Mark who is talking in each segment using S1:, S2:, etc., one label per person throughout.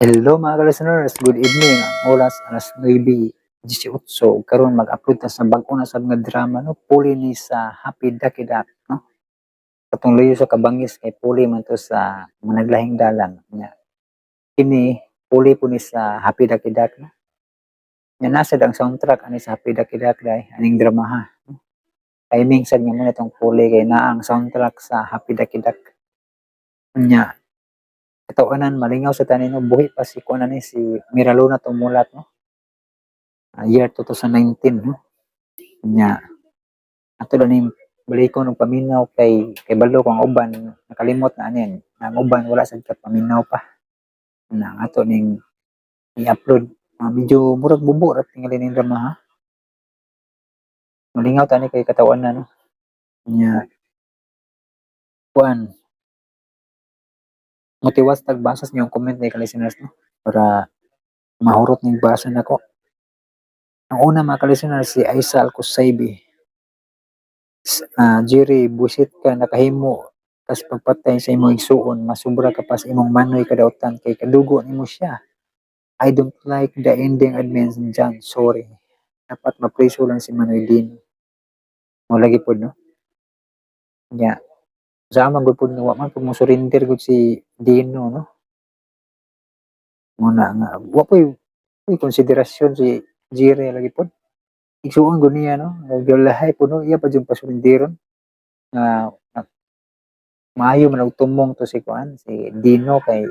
S1: Hello, mga ka-listeners, good evening. Ang oras alas 9:18 ug karon mag-upload ta sa bag-o na sad nga drama, no, puli ni sa Happy Ducky Duck, no. Katong luyo sa kabangis kay puli man to sa mga naglahing dalan nya. Kini puli po ni sa Happy Ducky Duck, no. Nya nasa ang soundtrack ani sa Happy Ducky Duck dai aning drama ha, no? Timing sad nga mo na itong puli kay naa ang soundtrack sa Happy Ducky Duck. Nya katawanan malingaw sa tanin, no, buhi pa si kuan ni si Miraluna Tumulat, no. Year 2019, no. Nya ato lang ning balikon og paminaw kay balo ko ang uban nakalimot na anin. Ang uban wala sad ka paminaw pa. Na ang ato ning i-upload, medyo murag bubo ra tingali ning drama ha. Malingaw tani kay katawanan, no. Nya kuan motiwas tag basa sa inyong comment ni ka-listeners, no, para mahurot ning basa nako. Ang una, mga ka-listeners, si Aisa Alcosaibi. "Jerry, busit ka, nakahimo kas pagpatay sa imong igsuon, masubra ka pa sa imong manoy kadautan kay kadugo nimo siya. I don't like the ending, admins John, sorry. Dapat mapriso lang si Manoy Dino." Mo lagi pod, no. Nya sa man gud pod nga wa man pud mo surrender gud si Dino, no. Mo na nga wa poy konsiderasyon si Jerry lagi pod. Igsuon gud niya, no, naglahay pod, no, iya pa jud pasurinderon nga maayo man og tumong to si kuan si Dino kay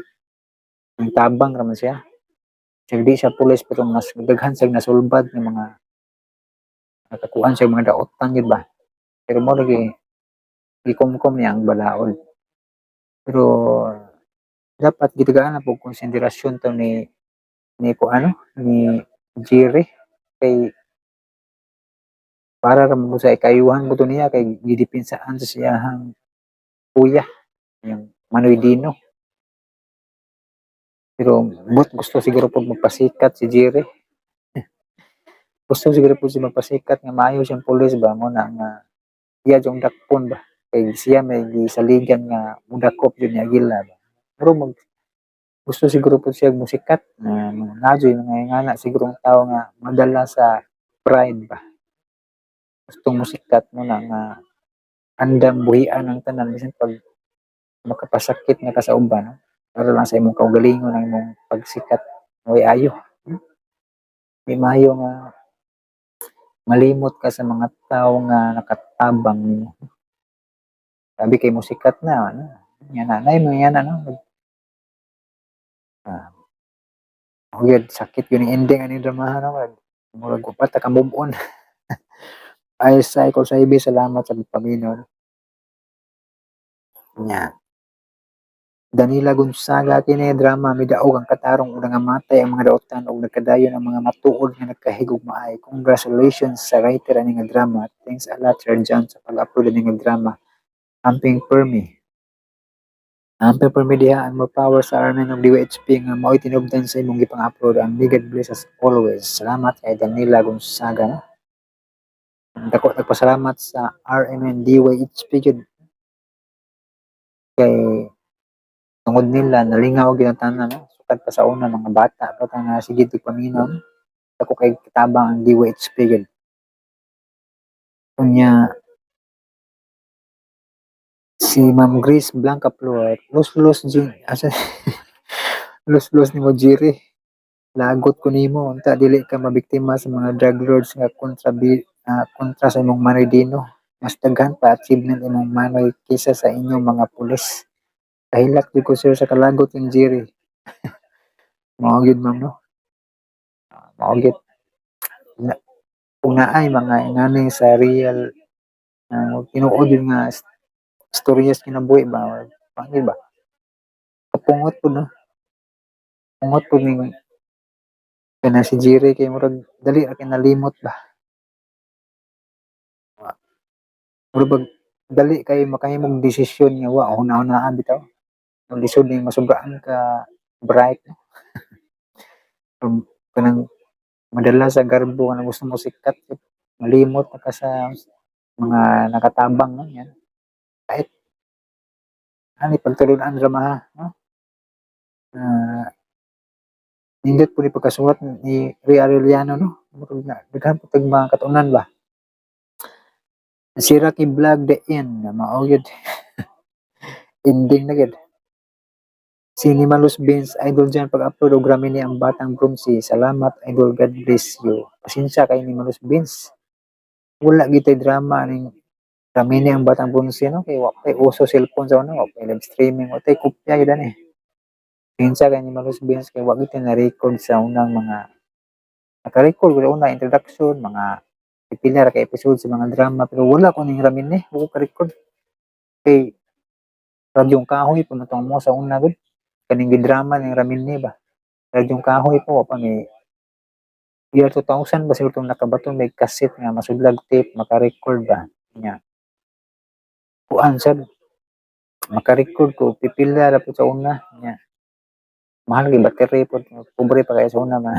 S1: ang tabang ra man siya. Siya di siya pulis pero mas daghan siya nasulbad ng mga nakakuan siya mga daotan gyud ba. Pero mo lagi gikumkum niya ang balaod. Pero dapat gitagaan na pud konsiderasyon to ni kuan, no, ni Jerry kay para ra man sa ikayuhan mo to niya kay gidepensaan sa siyahang kuya, yung Manoy Dino. Pero but gusto siguro pud magpasikat si Jerry. Gusto siguro pud siya magpasikat nga maayo siyang pulis ba, mo na nga iya jung dakpon ba kay siya may gisaligan nga mudakop jud ni Aguila ba. Pero mag gusto siguro pud siya musikat na naa juy mga ingana siguro ang tao nga madala sa pride ba. Gustong musikat mo na nga andam buhian ang tanan bisan pag makapasakit na ka sa uban, no? Para lang sa imong kaugalingon ang imong pagsikat mo'y ayo. Di maayo nga malimot ka sa mga tao nga nakatabang nimo. Sabi kay musikat na, ano, yan na, nay mga yan, ano. Weird, sakit yun yung ending ani drama, no? Murag ko pa ta ka move on. Ay, sa ikaw sa ibi, salamat sa paminaw. Nya. Danila Gonzaga, "Kini drama midaog ang katarong ug nangamatay ang mga daotan ug nagkadayon ang mga matuod nga nagkahigugmaay. Congratulations sa writer ani nga drama. Thanks a lot, Sir John, sa pag-upload ani nga drama. Amping permi. Amping permi diha and more power sa RMN ug DYHP nga mao'y tinubdan sa imong gipang-upload. And may God bless us always." Salamat kay Danila Gonzaga, no? Dako nagpasalamat sa RMN DYHP gyud. Kay tungod nila nalingaw gyud ang tanan, no? Sukad pa sa una mga bata pa ta nga sige tig paminaw. Dako kay katabang ang DYHP gyud. Unya si Ma'am Grace Blanca Flor, "Los-los Jin, asa los-los nimo Jerry. Lagot ko nimo unta dili ka mabiktima sa mga drug lords nga kontra sa imong Manoy Dino. Mas daghan pa achievement imong Manoy kaysa sa inyong mga pulis. Kahilak jud ko, sir, sa kalagot ning Jerry." Mao gyud, ma'am, no. Mao gyud. Na, kung naay mga ingani sa real tinuod yun nga istorya sa kinabuhi ba, pangit ba? Kapungot pud, no. Pungot pud ning kana si Jerry kay murag dali ra kay nalimot ba. Murag bag dali kay makahimog desisyon nga wa huna-hunaa bitaw. Ang lisod ning masubraan ka bright, no. Kanang madala sa garbo kanang gusto mo sikat, malimot na ka sa mga nakatabang, no, yan. Kahit ani pagtulun-an drama ha, no? Nindot po ni pagkasulat ni Ray Arellano, no? Murag na daghan po tag mga katunan ba. Si Rocky Vlog the End na mao gyud ending na gyud. Si Nimalus Beans, "Idol dyan pag-upload og Ramini ang Batang Brumsi. Salamat, idol, God bless you." Pasensya kay Nimalus Beans. Wala gyud tay drama ning Ramini ang Batang Brumsi, no, kay wa pay uso cellphone sa una, wa pay live streaming, wa tay kopya gyud ani. Pasensya kay Nimalus Beans kay wa gyud tay na-record sa unang mga naka-record ko sa una introduction, mga pipila ra ka episode sa mga drama, pero wala ko ning Ramini, wa ko ka-record. Kay radyong kahoy po na tong mo sa una gud. Kaning gidrama ning Ramini ba. Radyong kahoy po, wa pa mi year 2000 ba siguro tong nakabaton may cassette nga masudlag tape maka-record ba nya. Kuan sad, maka-record ko pipila ra pud sa una nya. Mahal gyud battery pod, pobre pa kayo sa una ma.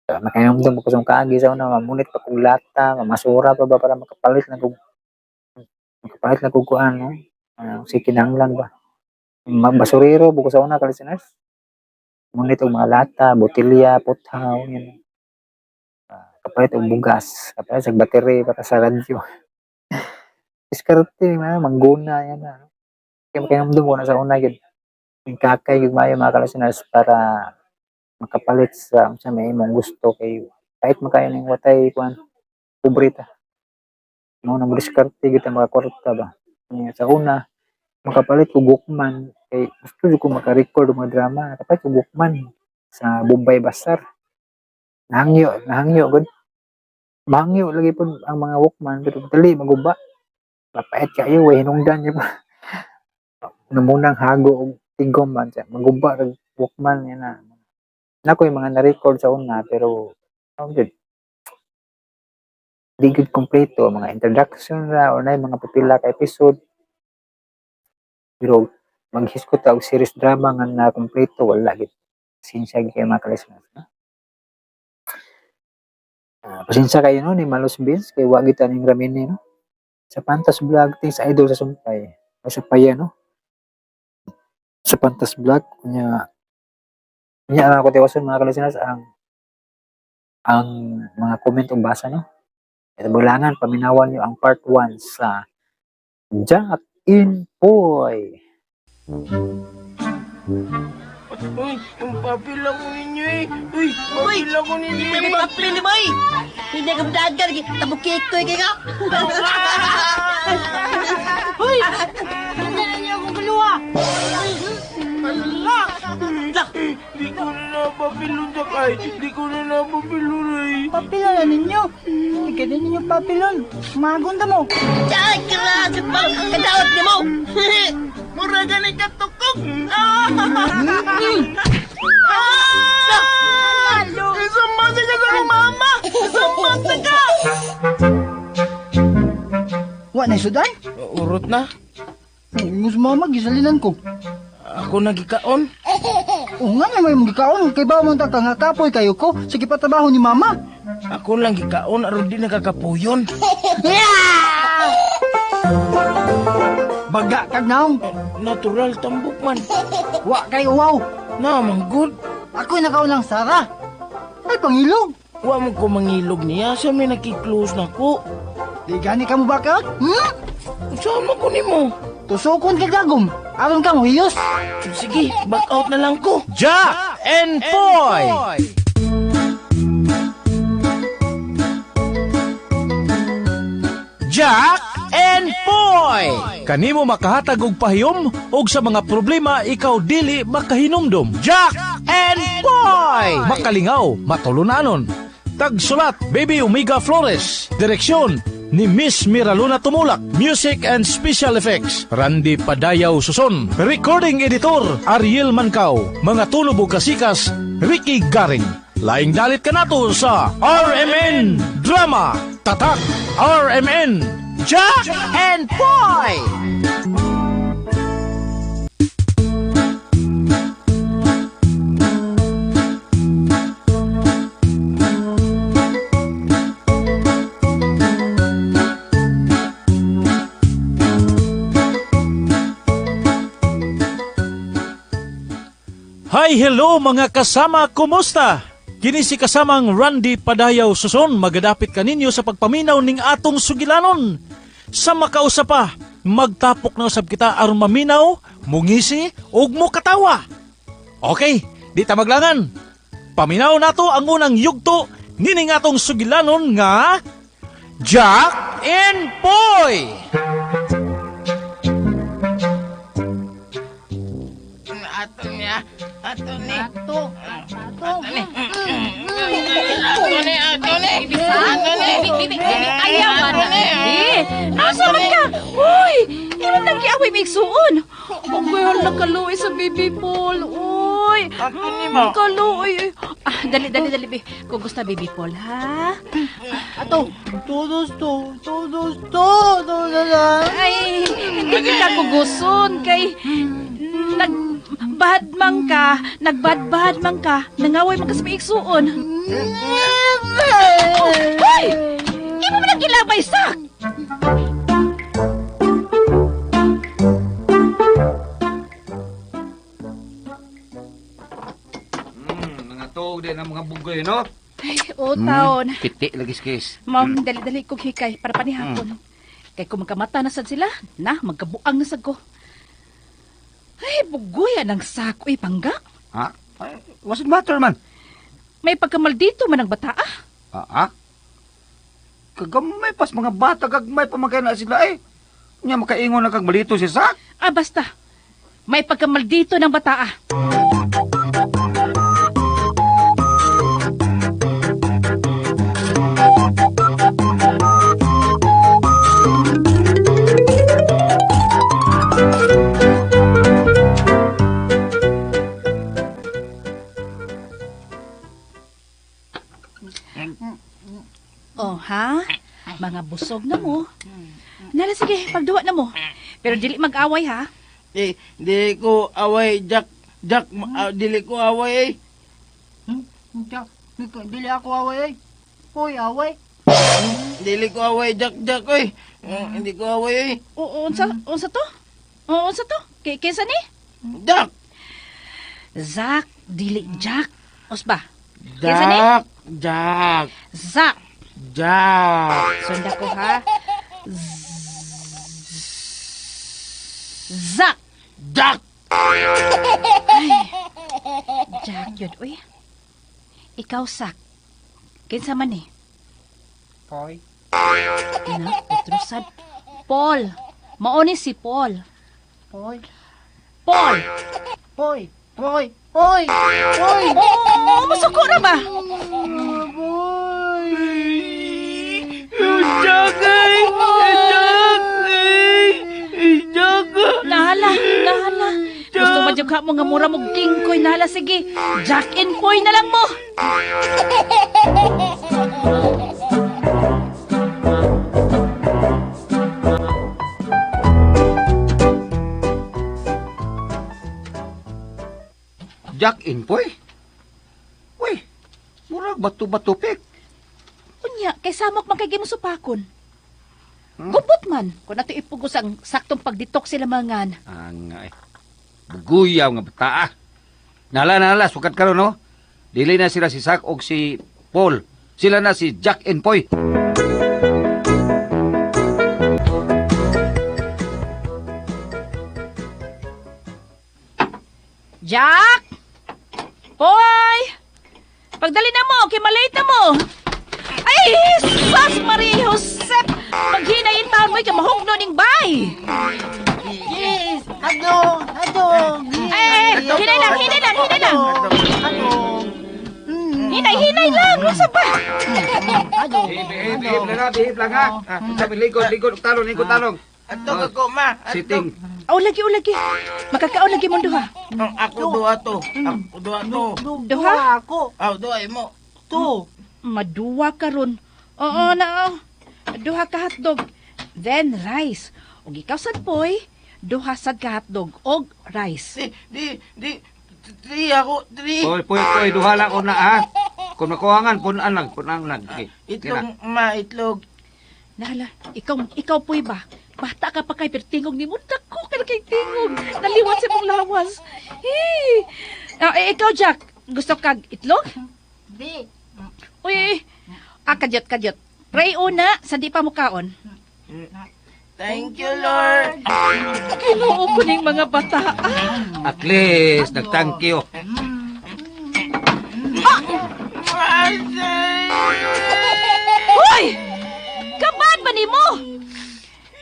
S1: Makahinumdom ko sa kaagi sa una, mamunit pa kog lata, mamasura pa ba para makapalit na kog kuan, no? Si kinahanglan ba. Basurero ko sa una, ka-listeners. Munit og mga lata, botelya, puthaw, yun. Kapalit og bugas, kapalit sa battery para sa radyo. Diskarte mga mangguna yan na. Kaya makahinumdom ko na sa una gyud. Yung kakay gyud maayo, mga ka-listeners, para makapalit sa unsa may imong gusto kay kahit makayo ning watay kuan, pobre ta. Mao na mo diskarte gyud ta makakwarta ba. Nya sa una makapalit og Walkman kay gusto jud ko maka-record og mga drama, nakapalit og Walkman sa Bombay Bazaar. Nahangyo, nahangyo gud. Mahangyo lagi pud ang mga Walkman pero dali maguba. Mapait kaayo, way hinungdan gyud pa. Namunang hago og tigom man siya, maguba rag Walkman yan na. Nako yung mga na-record sa una pero oh, jud. Di gud kompleto, mga introduction ra or na mga pipila ka episode. Pero maghisgot ta og series drama nga na kompleto, wala gid. Pasensya gyud kayo, mga ka-listeners, no? Pasensya kayo, no, ni Malus Beans kay wa gyud ta ning Ramini, no. Sa Pantas Vlog, thanks, idol, sa sumpay. O sa paya, no. Sa Pantas Vlog nya nya ang ako tiwason, mga ka-listeners, ang mga comment ug basa, no. Ito bulangan paminawan niyo ang part 1 sa Jack en Poy.
S2: Uy, ang papel ako ninyo eh. Uy, papel ako ninyo
S3: Hindi
S2: eh.
S3: papel ni boy. Hindi ka dagan, tabukik ko eh ka. Hoy! Hindi na niyo akong kaluwa.
S2: Ala! Di ko na napapilon, Jack ay. Di ko na napapilon ay.
S4: Papilon na ninyo. Ikaw ninyo papilon. Magunda mo.
S3: Ay, grabe pa. Kadawat ni mo.
S2: Mura gani katukog. Isang mati ka sa akong mama! Isang mati ka!
S4: Wa na sudan?
S2: Urot na.
S4: Ingus mama, gisalinan ko.
S2: Ako nagikaon.
S4: O nga na may gikaon. Kay ba man ta nga kapoy kayo ko. Sige patrabaho ni mama.
S2: Ako lang gikaon aron di nakakapuyon.
S4: Baga kag naong.
S2: Natural tambok man.
S4: Wa kay uwaw.
S2: Na manggod.
S4: Ako'y nakaon lang Sara. Ay pangilog.
S2: Wa mo ko mangilog niya sa may nakiklose na ko.
S4: Di gani ka mo back out? Hmm?
S2: Sama ko nimo.
S4: Tusokon ka gagom. Aron ka mo hiyos.
S2: Sige, back out na lang ko.
S5: Jack en Poy! Jack en Poy! Kanimo makahatag og pahiyom og sa mga problema ikaw dili makahinumdom. Jack en Poy! Makalingaw, matulunanon. Tagsulat, Baby Omega Flores. Direksyon ni Miss Miraluna Tumulak. Music and Special Effects, Randy Padayaw Suson. Recording Editor, Ariel Mancao. Mga tunob ug kasikas, Ricky Garing. Laing dalit ka nato sa RMN Drama Tatak RMN Jack en Poy! Hi, hello mga kasama, kumusta? Kini si kasamang Randy Padayaw Suson, magadapit kaninyo sa pagpaminaw ning atong sugilanon. Sa makausa pa, magtapok na usab kita aron maminaw, mungisi ug mokatawa. Okay, di ta maglangan. Paminaw nato ang unang yugto nining atong sugilanon nga Jack and Poy.
S2: Ato niya. Ato ni.
S3: Ato. Ato.
S2: Ato ni, ato ni. Ato ni.
S6: Bibi, bibi, ayaw man na. Eh, asa man ka? Uy, imong nagkiaway may igsuon. Uy, hala kaluoy sa baby Paul. Uy,
S2: Ato ni mo.
S6: kaluoy. Ah, dali, dali, dali, bi. Kung gusto baby Paul, ha?
S4: Ato, todos to, todos to, todos na.
S6: Ay, hindi kita kuguson kay nagbad man ka, nagbadbad man ka, nangaway man ka sa may igsuon. Hoy! Imo man ang gilabay sak.
S7: Mga tuog din ang mga bugoy, no?
S6: Ay, o taon.
S7: Piti lagi skis.
S6: Ma'am, dali-dali kong hikay para panihapon. Kay kung magkamata na sad sila, na, magkabuang na sad ko. Ay, bugoya ng sako, eh, pangga.
S7: Ha? Ay, what's the matter, man?
S6: May pagkamaldito man ang bata, ah.
S7: Ah, ah? Kagamay pas mga bata, gagmay pa man na sila, eh. Nya makaingon na kag malito si Sak.
S6: Ah, basta. May pagkamaldito ng bata, ah. Oh, ha? Mga busog na mo. Nala, sige, pagduwa na mo. Pero dili mag-away, ha?
S2: Eh, dili ko away, Jack. Jack, dili ko away eh.
S4: Jack, dili ako away eh. Hoy, away.
S2: Dili ko away, Jack, Jack, oy. Hindi ko away eh.
S6: O, unsa, unsa to? O, unsa to? Kinsa ni?
S2: Jack!
S6: Zack, dili Jack. Osba? Kinsa ni?
S2: Jack, Jack,
S6: Zack.
S2: Jack.
S6: Sunda ko, ha? Zack.
S2: Jack!
S6: Ay, Jack yun, uy. Ikaw, Zack. Kinsa man eh?
S4: Poy.
S6: Na, utrusad. Paul. Maoni si Paul.
S4: Poy.
S6: Paul!
S4: Poy. Poy. Poy. Poy.
S6: Oo, masuko na ba?
S4: Poy.
S2: Jack, ay! Jack, ay! Jack!
S6: Nahala, nahala. Gusto ba dyan ka mo nga mura mo kingkoy? Nahala, sige. Jack and Poy na lang mo.
S7: Jack Inpoy? Uy, murag bato-bato pik.
S6: Unya, kay samok man kay gimusupakon. Gubot man, kung nato ipugos ang saktong pagditok sila mangan.
S7: Ang ay. Buguyaw nga bata ah. Nala, nala, sukat karon no? Dili na sila si Sak og si Paul. Sila na si Jack and Poy.
S6: Jack! Poy! Pagdali na mo, kay malate na mo. Ay, sus Maria Josep! Paghinayin taon mo, ikaw mahugno ning bay.
S3: Yes. Adong, adong.
S6: Ay, hinay lang, hinay lang, hinay lang.
S4: Adong.
S6: Hinay, hinay lang. Unsa ba?
S4: Adong.
S7: Behave, behave lang ha, behave lang ha. Ah, sabi, likod, likod, talong, likod, talong.
S2: Ato ka ko, ma. Ato.
S7: Sitting.
S6: Aw, lagi, aw, lagi. Makakaon lagi mo duha.
S2: Ako duha to. Ako duha to.
S6: Duha?
S4: Ako.
S2: Aw, duha mo.
S4: To.
S6: Maduwa karon. Oo na, oh. Duha ka hotdog. Then rice. Ug ikaw sad poy, duha sad ka hotdog og rice.
S2: Di, di, di. Three ako, three.
S7: Poy, poy, poy, duha lang ko na ha. Kung makuhangan, punan lang, punan lang. Okay.
S2: Itlog, ma, itlog.
S6: Nala, ikaw poy ba? Bata ka pa kay pero tingog ni mo. Dako ka na kay tingog. Naliwat sa mong lawas. Hey. Eh, ikaw, Jack, gusto kag itlog?
S3: Di.
S6: Uy, uy. Ah, kadyot, kadyot. Pray una sa di pa mukaon.
S2: Thank you, Lord.
S6: Ginoo ko ning mga bata. Ah,
S7: At least, nag-thank you.
S6: Hoy! Kaban ba nimo?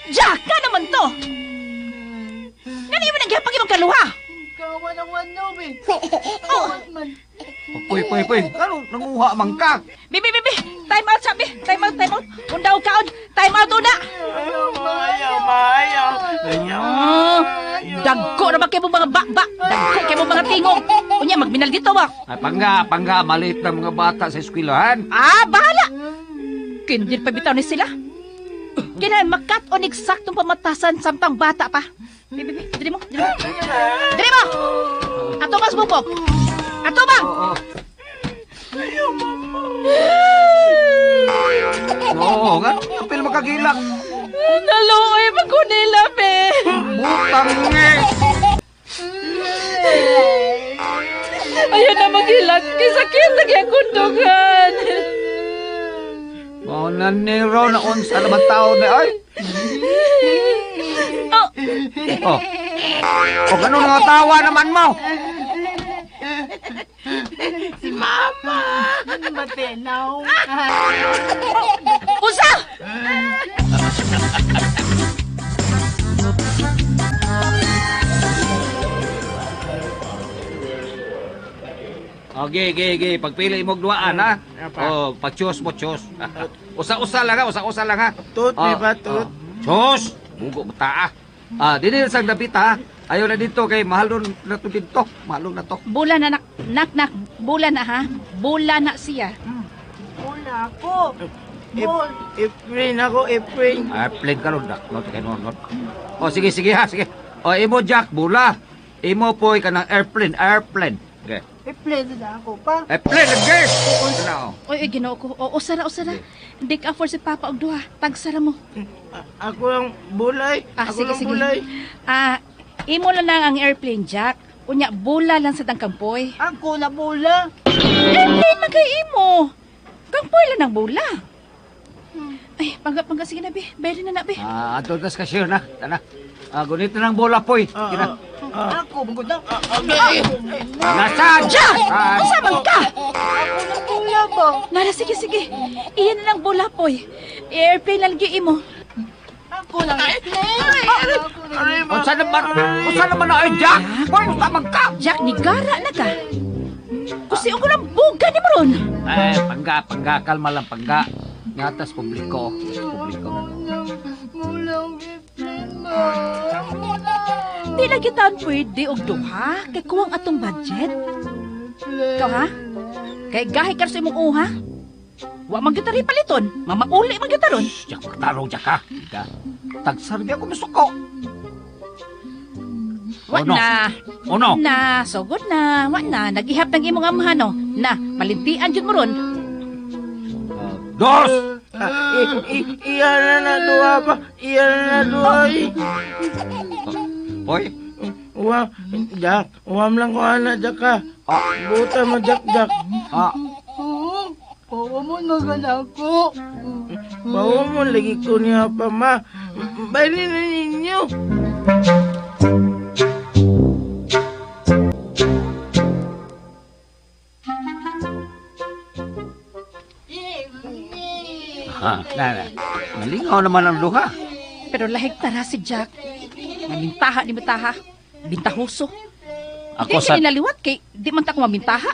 S6: Jack, ka naman to. Ngano mo nagyapag imong kaluha?
S3: Kawan ang wano, be.
S6: Oh,
S7: Poy, poy, poy. Ano, nanguha man ka.
S6: bibi, bibi. Time out sabi. Time out, time out. Undaw kaon. Time out una.
S2: Ayaw, ayaw, ayaw. Ayaw.
S6: Ah, dagko na ba kayo mga bakba? Dagko kayo mga tingog. Unya, magminal dito ba?
S7: Ay, pangga, pangga, maliit na mga bata sa eskwelahan.
S6: Ah, bahala! Kindil pa bitaw ni sila. Kina makat o eksaktong pamatasan sampang bata pa. Bibi, bibi, dili mo, dili mo. Dili mo! Ato mas bubok. Ato bang?
S7: Oo. Oo, nga, apil makagilak.
S6: Naluoy man ko nila, be.
S7: Butang eh.
S6: Ayaw na maghilag. Kisakit na kaya kundugan.
S7: Oh, naniro na unsa naman tao na ay.
S6: Oh,
S7: Oh. O ganun nga tawa naman mo.
S3: Matinaw.
S6: usa!
S7: Okay, okay, okay. Pagpili mo duaan ha. Oh, pag-choose mo, choose. Usa-usa lang ha, usa-usa lang ha.
S2: Tut, di ba, tut?
S7: Oh. Choose. Bugo mo ta ah. Ah, dinil sang dapit ha. Ayaw na dito kay mahal nun na to dito. Mahal na to.
S6: Bula na, nak, nak, nak. Bula na, ha? Bula na siya.
S3: Wala ako. Bol.
S2: April ako, April.
S7: Airplane ka ron, dak. No, kay no, no. Oh, sige, sige ha, sige. Oh, imo Jack, bula. Imo poy ka ng airplane, airplane. Okay.
S3: I-play na ako pa.
S7: Airplane, lagi. Ano?
S6: Oy, oy, ginoo ko. O, usara, usara. Hindi ka afford si Papa og duha. Tagsara mo.
S2: Ako lang bulay.
S6: Ah,
S2: Ako
S6: sige,
S2: lang
S6: sige.
S2: bulay.
S6: Ah, imo lang lang ang airplane, Jack. Unya, bula lang sa tangkampoy.
S3: Ako na bola.
S6: Airplane man kay imo. Kampoy lang ang bula. Ay, pangga, pangga, sige na, be. Bayari na na, be.
S7: Ah, adto tas cashier na. Tana. Ah, gunit na ng bola poy. Kina.
S3: Ako, bukod na.
S7: Nasaan?
S6: Jack!
S7: Ah,
S6: Unsa man ka?
S3: Ako na bola ba?
S6: Nara, sige, sige. Iyan na lang bula, poy. Airplane lang gyud imo.
S3: Ako na i-play. Ako na.
S7: Unsa naman? Unsa naman na ay Jack? Poy, unsa man ka?
S6: Jack, nigara na ka. Kusi ko lang buga ni mo ron.
S7: Ay, pangga, pangga, kalma lang pangga. Ngatas publiko, publiko.
S3: Bola ang i-play mo.
S6: Di lagi taon pwede og duha kay kuwang atong budget. Ikaw ha? Kay gahi ka sa imong uha. Wa man gyud ta rin paliton. Mamauli man gyud ta ron.
S7: Shh, Jack, magtarong Jack ha. Ka. Tagsarbi ako misuko.
S6: Wa
S7: Ono.
S6: na.
S7: Ono.
S6: Na, sugod na. Wa na. Nagihap ng imong amahan no. Na, malintian jud mo ron.
S7: Dos!
S2: Iya na na duha pa. Iya na na duha. eh.
S7: Poy,
S2: Uwam, Jack. Uwam lang ko ana, Jack ha.
S7: Ah.
S2: Buta mo, Jack, Jack.
S7: ah,
S3: Oo. Bawa mo naman ako.
S2: Bawa mo, lagi ko niya pa, ma. Bali na ninyo.
S7: ha, na, na. Nalingaw naman ang duha.
S6: Pero lahig tara si Jack. Mamintaha ni mataha. Bintahuso.
S7: Ako
S6: Di
S7: sad,
S6: kini naliwat kay di man ta ko mamintaha.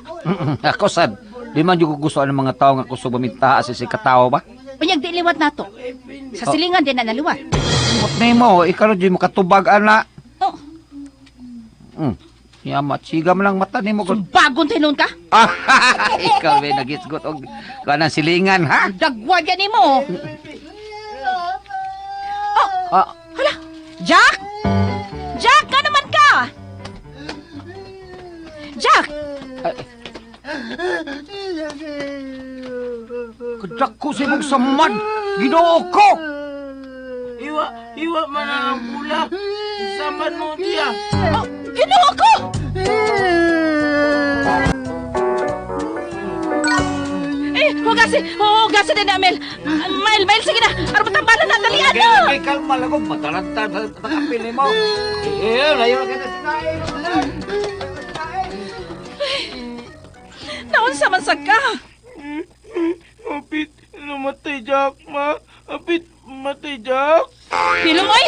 S7: ako sad. Di man jud ko gusto ang mga tao nga kusog mamintaha sa si katao ba?
S6: Unyag di liwat nato. Sa silingan di na naliwat.
S7: Mot nimo, ikaw jud makatubag ana.
S6: Oh,
S7: Yama, siga man lang mata nimo gud.
S6: bagon tayo noon ka.
S7: Ah, ikaw be nagisgot og kanang silingan ha?
S6: Dagwa yan nimo. Oh,
S7: Ah,
S6: hala. Jack! Jack, ka naman ka! Jack!
S7: kadako sa imong samad. Ginoo ko.
S2: Iwa, iwa man ang bula. Saman mo diya.
S6: Oh, Ginoo ko! Hugasi, hugasi din na, Mel. Mel, Mel, sige na. Aron matambalan na, dalian na.
S7: Kay kalma lang ko, mataranta sa takapin nimo. Eh, layo na kita sa nain.
S6: Naunsa man sad ka?
S2: Apit, namatay Jack, ma. Apit, matay Jack.
S6: Pilong, oy!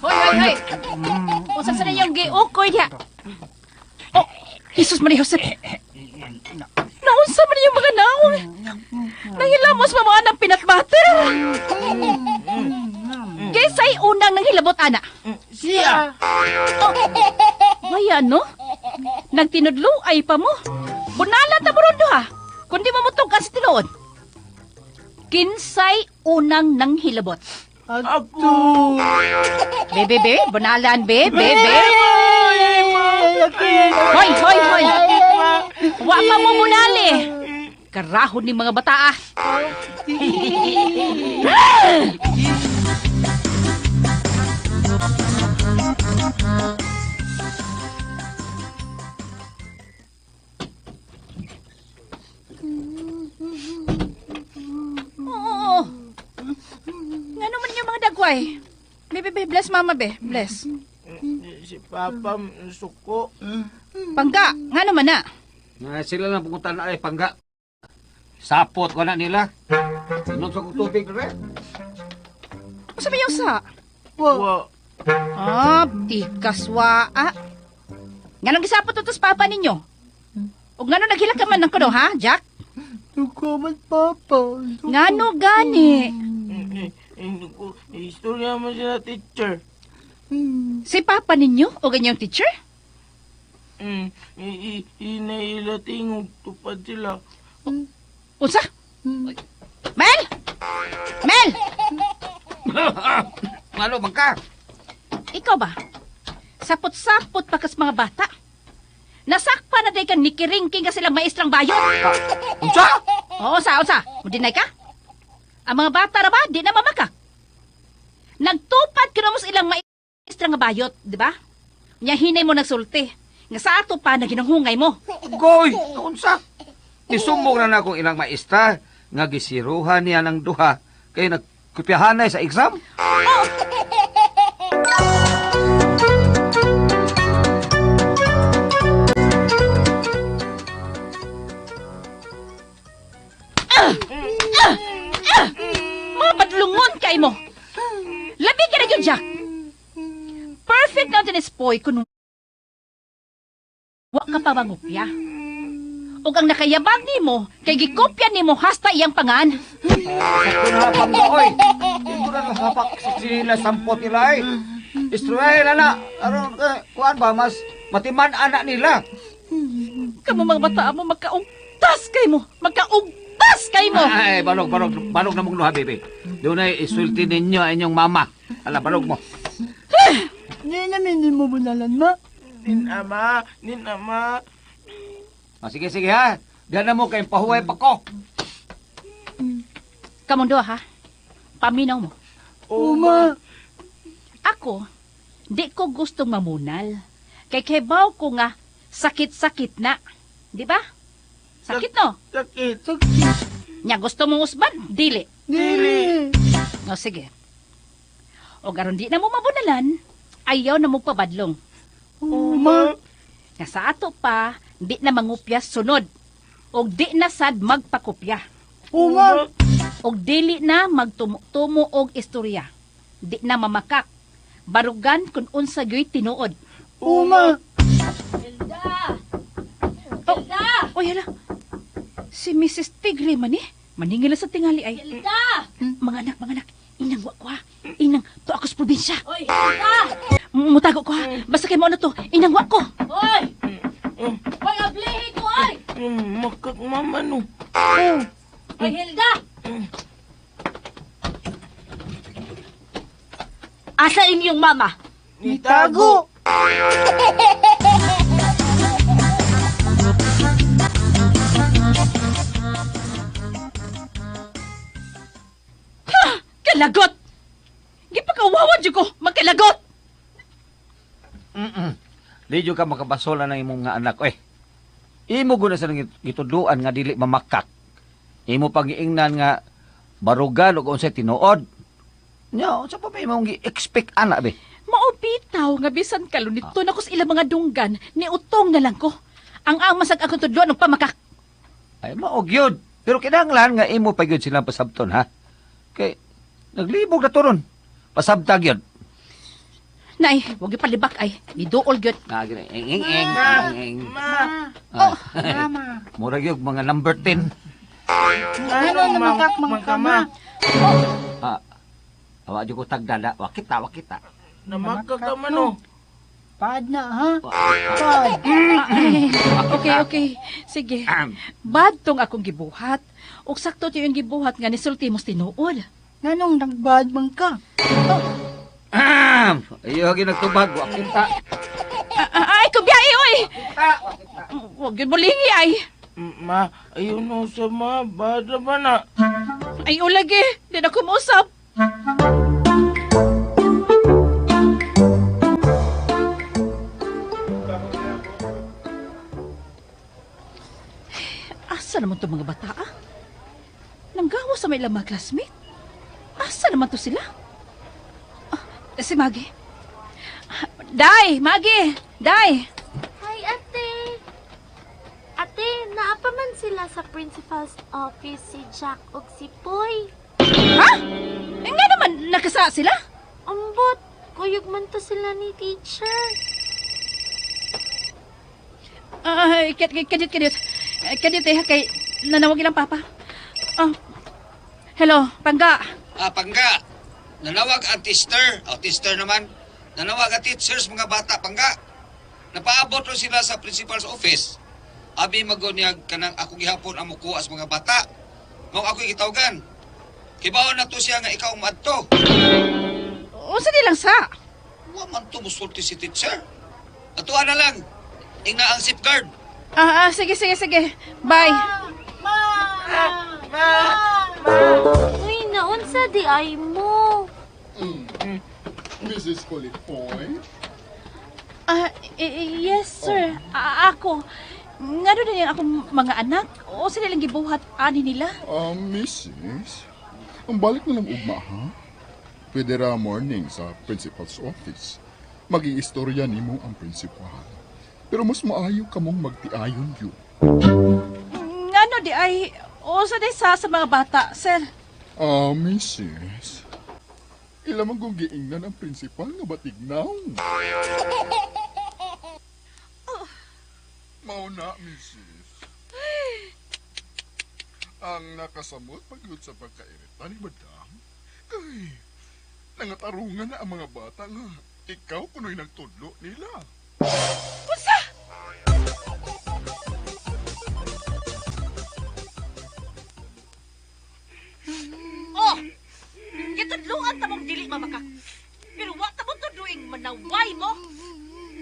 S6: Hoy, hoy, hoy! Unsa sa ninyong giukoy diha? Oh, Jesus Maria Jose. Naunsa man ninyong mga naong? Nangilamos pa mga ng peanut butter. Kinsay unang nanghilabot, ana?
S2: Siya.
S6: Waya, no? Nagtinudlo ay pa mo. Bunala ta mo ron ha. Kundi mo mutungkan sa tinuod. Kinsay unang nanghilabot.
S2: Ako.
S6: Be, be, be. Bunalan, be, be, be. Hoy, hoy, hoy. Wa pa mo munali. Karahon ni mga bata ah. Oo. Ngano man yung mga dagway? Be, be, be, bless mama, be. Bless.
S2: Si Papa, suko.
S6: Pangga, ngano man na?
S7: Na sila lang pungutan ay pangga. Sapot ko na nila. Inom sa kong tubig re.
S6: Unsa ba yung sa?
S2: Wa.
S6: Ah, tikas waa. Nganong gisapot to sa papa ninyo? Og ngano naghilak ka man ng kuno ha, Jack?
S4: Dugo man, Papa.
S6: Ngano gani?
S2: Hindi ko, istorya mo sila, teacher.
S6: Si papa ninyo o ganyang teacher?
S2: Inaila tingog, tupad sila.
S6: Unsa? Mel! Mel!
S7: Ano man ka?
S6: Ikaw ba? Sapot-sapot pa kas mga bata. Nasakpa na day kang nikiringking ka silang maestrang bayot.
S7: Unsa?
S6: Oo, sa, unsa. Mudinay ka? Ang mga bata ra ba, di na mamakak. Nagtupad ka na mo sa ilang maestra nga bayot, di ba? Nya hinay mo nagsulti. Nga sa ato pa na ginanghungay mo.
S7: Goy, unsa? Isumbong na na akong ilang maestra nga gisiruhan niya ng duha kay nagkopyahanay sa exam.
S6: Mga badlungon kay mo. Labi ka na yun, Jack. Perfect na tinispoy kung wa ka pa mangupya. Ug ang nakayabag nimo kay gikopya nimo hasta iyang pangan.
S7: Sakto na pangga, oy. Dito na nahapak sila sampot nila, ay. Istorya na na. Aron, kuan ba, mas matiman anak nila.
S6: Kamo mga bata mo magkaugtas kay mo. Magkaugtas kay mo.
S7: Ay, balog, balog, balog na mong luha, baby. Doon ay isulti ninyo ang inyong mama. Ala, balog mo.
S4: Di namin ni mo bunalan, ma.
S2: Nin ama, nin ama.
S7: Ah, sige, sige, ha. Diyan na mo kay pahuway pa ko.
S6: Kamong duha ha. Paminaw mo.
S4: Uma.
S6: Ako, di ko gustong mamunal. Kay kebaw ko nga sakit-sakit na. Di ba? Sakit no?
S2: Sakit.
S6: Nya gusto mong usban? Dili.
S4: Dili.
S6: O sige. O garon di na mo mabunalan, ayaw na mo pabadlong.
S4: Uma.
S6: Nga sa ato pa, di na mangupya sunod. Og di na sad magpakupya.
S4: Uma.
S6: Og dili na magtumo-tumo og istorya. Di na mamakak. Barugan kung unsa gyoy tinuod.
S4: Uma.
S6: Oh, oy hala. Si Mrs. Tigre man eh. Maningil na sa tingali ay. Hilda! Mga anak, mga anak. Inang wa ko ha. Inang, to ako sa probinsya. Oy, Hilda! Mutago ko ha. Basta kay mo ano to. Inang wa ko. Oy! Oy, ablihi ko ay!
S2: Makak mama no.
S6: Oy, Hilda!
S3: Asa inyong mama?
S2: Nitago.
S6: Kalagot! Gipakawawa jud ko, magkalagot.
S7: Di jud ka makabasola ng imong nga anak oy. Imo guna sa gituduan nga dili mamakak. Imo pag-iingnan nga barugan og unsay tinuod. Nya, unsa pa ba imong gi-expect ana be?
S6: Maupitaw nga bisan kalunito na ko sa ilang mga dunggan, ni utong na lang ko. Ang amasag akong tudloan og pamakak.
S7: Ay mao gyud. Pero kinahanglan nga imo pa gyud silang pasabton ha. Kay naglibog na turon. Pasabta gyud.
S6: Nay, wag yung palibak ay. Niduol gyud.
S7: Na gini ing ing ing ing.
S2: Ma,
S7: Ah.
S4: Mama.
S7: Mura gyud mga number 10.
S4: Ano namakak man ka, ma?
S7: Ah. Awa jud ko tagdala. Wa kita, wa kita.
S2: Namakak ka man oh.
S4: Paad na, ha? Paad.
S6: Ay, okay, okay. Sige. Bad tong akong gibuhat. Ug sakto to yung gibuhat nga nisulti mo tinuod.
S4: Nganong nagbaad man ka?
S7: Ayo gi nagtubag, wa kita.
S6: Ay, kubyai oy. Wag yun mulingi ay.
S2: Ma, ayun no sa ma, bada ba na?
S6: Ay ulagi, di na kumusap. Asa naman to mga bata, ah? Nanggawa sa may ilang mga classmate? Asa naman to sila? Ah, si Maggie. Day! Maggie! Day!
S8: Hi, ate! Ate, naa pa man sila sa principal's office si Jack ug si Poy.
S6: Ha? Eh, nga naman, nakasa sila?
S8: Ambot, kuyog man to sila ni teacher.
S6: Ay, kadiyot, kadiyot. Kadiyot eh, kay nanawag ilang papa. Ah, hello, Pangga.
S7: Ah, Pangga. Nanawag ang teacher. O, teacher naman. Nanawag ang teachers, mga bata, Pangga. Napaabot ro sila sa principal's office. Abi magonyag kanang ako gihapon ang mukuha sa mga bata. Mao ako gitawgan. Kibaon na to siya nga ikaw ang maadto.
S6: Unsa di lang sa?
S7: Wa man to musulti si teacher. Atuan na lang. Ingna ang safeguard.
S6: Ah, sige, sige, sige. Bye.
S8: Ma! Ma! Uy, naunsa di ay mo.
S9: Mrs. Colitpoy?
S6: Ah, yes, sir. Ah, ako. Ngano din yung akong mga anak? O sila lang gibuhat ani nila?
S9: Ah, Mrs. Ang balik na lang ugma, ha? Pwede ra morning sa principal's office. Mag-iistorya nimo ang principal. Pero mas maayo ka mong magtiayon yun.
S6: Ngano di ay o sa di sa mga bata, sir?
S9: Ah, Mrs. Ila man kung giingnan ang principal nga batignaw. Mao na, Mrs. Ang nakasamot pagyud sa pagkairita ni Madam, kay nangatarungan na ang mga bata nga ikaw kuno'y nagtudlo nila.
S6: Unsa? Oh! Gitudloan ta mong dili mamakak. Pero wa ta mong tudloing manaway mo.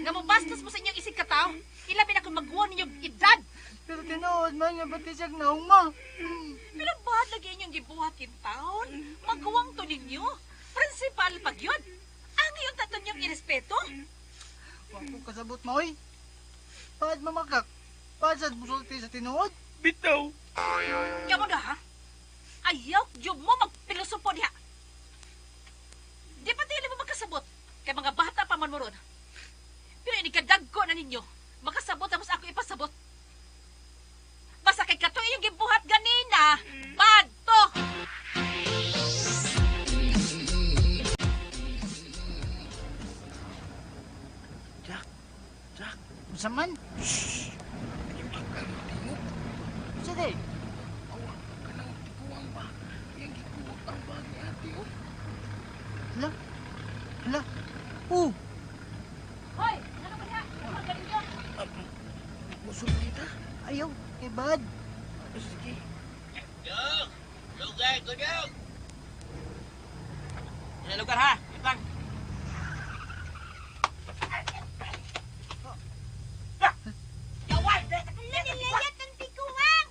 S6: Nga mobastos mo sa inyong isig kataw. Ilabi na kung magguwa ninyong edad.
S4: Pero tinuod man nga pati siyang nauma.
S6: Pero bad lagi inyong gibuhat taon. Magguwang to ninyo. Principal pag yun. Ang iyon taton niyong irespeto.
S4: Wa ko kasabot mo, oy. Paad mamakak. Paad sa musulti sa tinuod.
S2: Bitaw.
S6: Kamo na ha? Ayaw, yun mo magpilosopo diha. Di pa tili mo magkasabot. Kay mga bata pa man mo ron. Pero inikadagko na ninyo. Makasabot tapos ako ipasabot. Basta kay kato iyong gibuhat ganina, bad to!
S4: Jack! Unsa man? Shhh! Unsa day?
S2: Awa, kanang tiguang ba? Yang gikuot ang bag ni ate, oh.
S4: Hala? Hala? Oh!
S6: Hoy! Ano ba diha? Ano ba ninyo?
S2: Musulti ta.
S4: Ayaw, kay bad.
S2: Sige.
S3: Lugar ha, wait lang.
S6: Nilayat ang tiguang!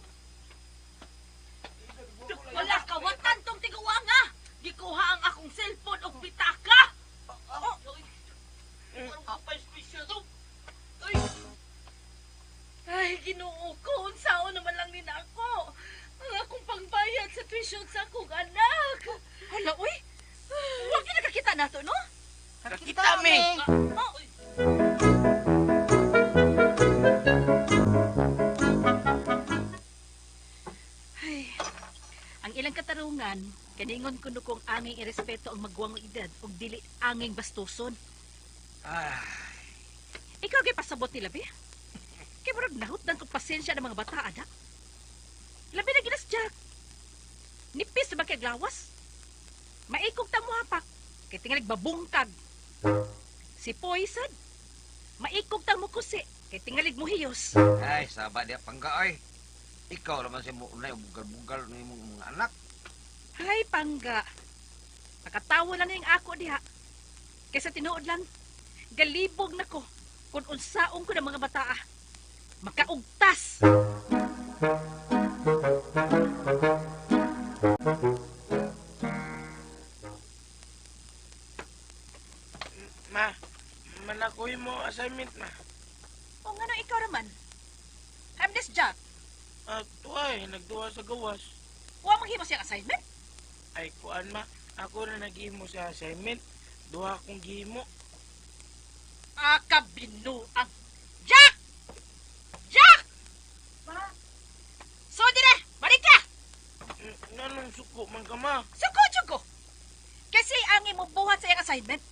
S6: Wala kawatan tong tiguang ah! Gikuha ang akong cellphone og pitaka. kondisyon sa akong anak. Hala, uy. Huwag ka nakakita nato, no?
S2: Nakita mi.
S6: Oh, ay, ang ilang katarungan, kaningon kuno kong anging irespeto ang magwang edad ug dili anging bastuson.
S7: Ah,
S6: Ikaw kay pasabot ni labi. Kay murag nahutdan kog pasensya ng mga bata ada. Labi na ginas Jack. Nipis ba kay glawas? Maikog ta mo hapak. Kay tingalig babungkag. Si Poison. Maikog ta mo kusi. Kay tingalig mo hiyos.
S7: Ay, saba diya pangga ay. Ikaw naman siya mo unay bugal-bugal ng imong mga anak.
S6: Hay pangga. Nakatawa lang ning ako diha. Kaysa tinuod lang, galibog na ko kung unsaon ko ng mga bataa. Makaugtas.
S2: Ma, manakuhin mo assignment, ma.
S6: O nga no, ikaw naman. I'm this Jack.
S2: Ah, tuwa nagduwa sa gawas.
S6: Wa maghimo siyang assignment.
S2: Ay, kuan ma, ako na naghimo sa assignment. Duha akong gihimo.
S6: Akabinuang. Jack! Jack! So dire, balik ka!
S2: Nganong suko man ka, ma?
S6: Suko jud ko. Kasi ang imo buhat sa iyang assignment.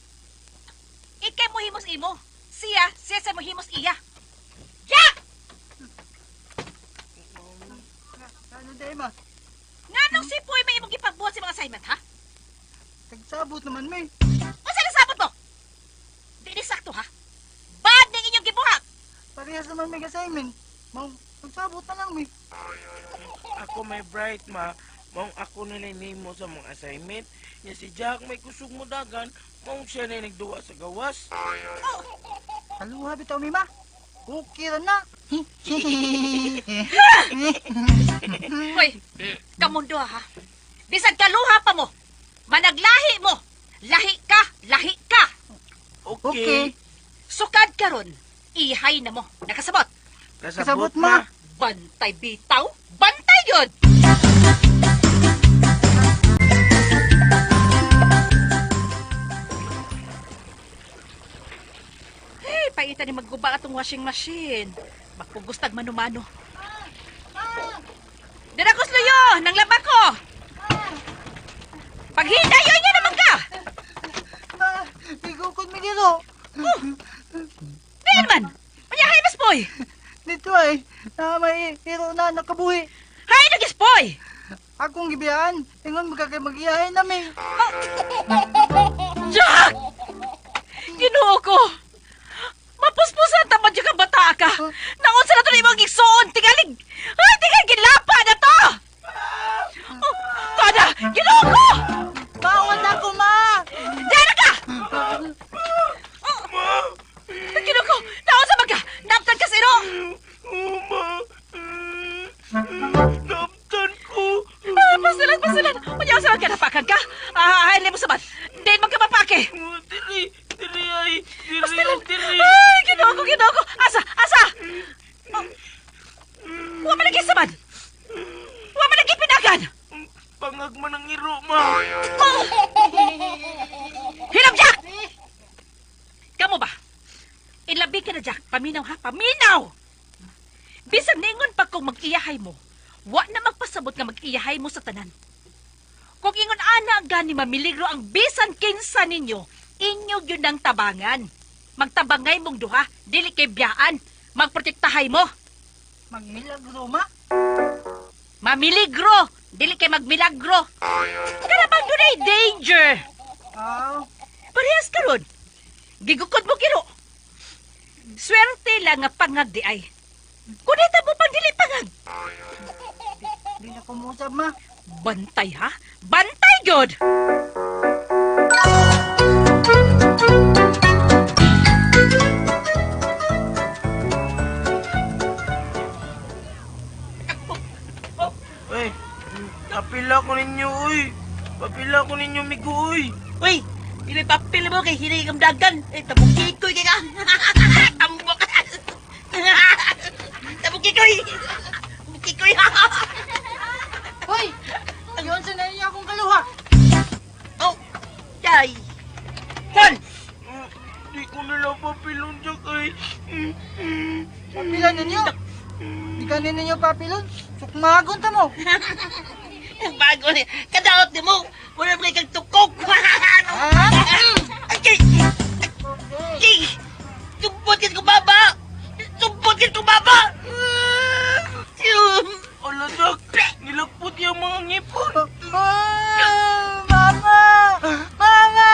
S6: Ikay mo himos imo. Siya, siya sa mo himos iya. Jack!
S4: Ano day ma?
S6: Nganong si Puy may imong gipagbuhat sa imong assignment, ha?
S4: Tagsabot naman mi.
S6: Unsa nasabot mo? Di sakto, ha? Bad ning inyong gibuhat.
S4: Parehas naman may assignment. Mau tagsabot na lang mi.
S2: Ako may bright, ma. Maong ako na nimo sa mong assignment. Nya si Jack may kusog mo dagan, maong siya na nagduwa sa gawas.
S4: Kaluha bitaw mi ma. Okay ra na.
S6: Hoy, kamundo ha. Bisan kaluha pa mo. Managlahi mo. Lahi ka, lahi ka.
S2: Okay.
S4: Okay.
S6: Sukad karon, ihay na mo. Nakasabot.
S2: Kasabot,
S4: Kasabot, ma.
S2: ma.
S6: Bantay bitaw, bantay yun. Hey, paita ni magguba atong washing machine. Magpugustag mano-mano. Dira ko sluyo, nang laba ko. Paghidayon niya naman ka.
S4: Ma, igukod mi dito.
S6: Diyan man. Manyahay mas boy.
S4: Dito ay, na may hero na nakabuhi.
S6: Hay nagis boy.
S4: Akong gibiyaan, ingon magkakay magiyahin nami.
S6: Jack! Ginoo ko! Mapuspusan ta man ka bata ka. Naunsa na to ni imong igsuon tingalig. Ay tingal gilapa na to. Oh, tada, Ginoo ko!
S4: Bawal na ako, ma!
S6: Diyan na ka! Oh, Ginoo ko, naunsa man ka? Naptan ka sa iro.
S2: Oh, ma. Naamtan ko.
S6: Ah, Pasilan, pasilan. Unya unsa man ka napakan ka? Ah, ay mo sabat. Din man ka mapake.
S2: Oh, Diri, diri ay. Diri,
S6: Pasilan.
S2: diri.
S6: Ay, Ginoo ko, Ginoo ko. Asa, asa. Oh. Wa man lagi sabad. Wa man lagi pinagan.
S2: Pangag man ang iro, ma.
S6: Hiram, Jack! Kamu ba? Ilabi ka na, Jack. Paminaw, ha? Paminaw! Bisan ningon pa kung mag-iyahay mo, wa na magpasabot nga mag-iyahay mo sa tanan. Kung ingon ana ang gani mamiligro ang bisan kinsa ninyo, inyo yun ang tabangan. Magtabangay mong duha, dili kay biyaan. Magprotektahay mo.
S4: Magmilagro, ma?
S6: Mamiligro, dili kay magmilagro. Karabang dunay danger.
S4: Aw,
S6: Parehas karon. Gigukod mo kiro. Swerte lang nga pangag di ay. Kunita mo pang dili pangag.
S4: di na kumusab, ma.
S6: Bantay ha? Bantay gyud.
S2: Uy, papila ko ninyo, uy. Papila ko ninyo, migo, uy.
S3: Uy, di may papel mo kay hinay kang dagan. Eh, tabukikoy kay ka. Tambok. Tabukikoy. Tabukikoy.
S4: Hoy! Ayun sa Papilan ninyo. Di kanin ninyo papilon. Sukmagon ta mo.
S3: Bago ni, kadaot ni mo. Wala mo kang tukok.
S4: Ha?
S3: Ay! Ay! Sumpot kit ko baba! Sumpot kit ko baba!
S2: Ala, Jack. Nilagpot yung mga ngipon.
S4: Ah, Mama! Mama!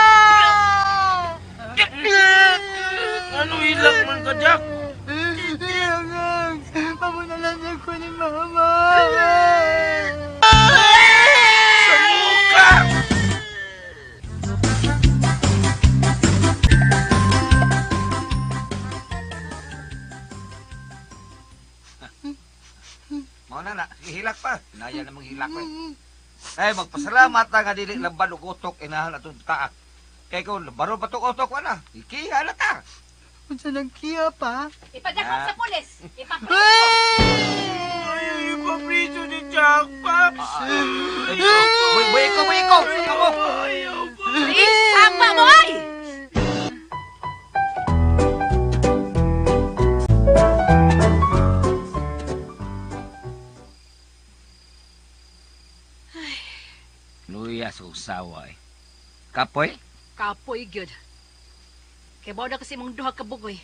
S2: Ano hilak man ka, Jack?
S4: Pamunalan ko ni Mama.
S2: Sa muka!
S7: Mao na na, hilak pa. Naya namang hilak pa. Eh. Ay, magpasalamat na nga dili lamban og utok inahan atong taa. Kay kung lambaro pa tong utok wala, ikiha na ta.
S4: Unsa nagkiya pa?
S6: Ipadakop sa pulis. Ipapriso.
S2: Ay, ipapriso ni Jack pa.
S7: Ay, boy, boy, ikaw, boy, ikaw. Ikaw.
S2: Ayaw pa.
S6: Isama mo ay!
S7: Luya sa usawa eh. Kapoy?
S6: Kapoy gyud. Kay bao na kasi mong duha ka bugoy.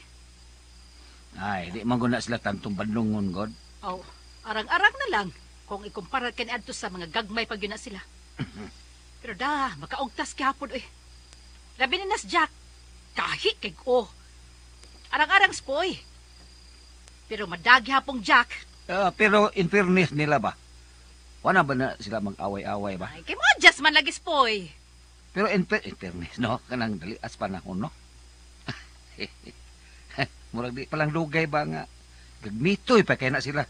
S7: Ay, di man guna sila tantong bandungon, God.
S6: Oh, arang-arang na lang kung ikumpara kaniadto sa mga gagmay pag yun na sila. Pero da, makaugtas gihapon oy. Labi na nas Jack. Kahi kay ko. Arang-arang spoy. Pero madagi hapong Jack.
S7: Ah, pero in fairness nila ba? Wala ba na sila mag-away-away ba?
S6: Ay, kay mo adjust man lagi spoy.
S7: Pero in fairness, no? Kanang dali as panahon, no? Murag di palang lugay ba nga gagmitoy pa kay na sila.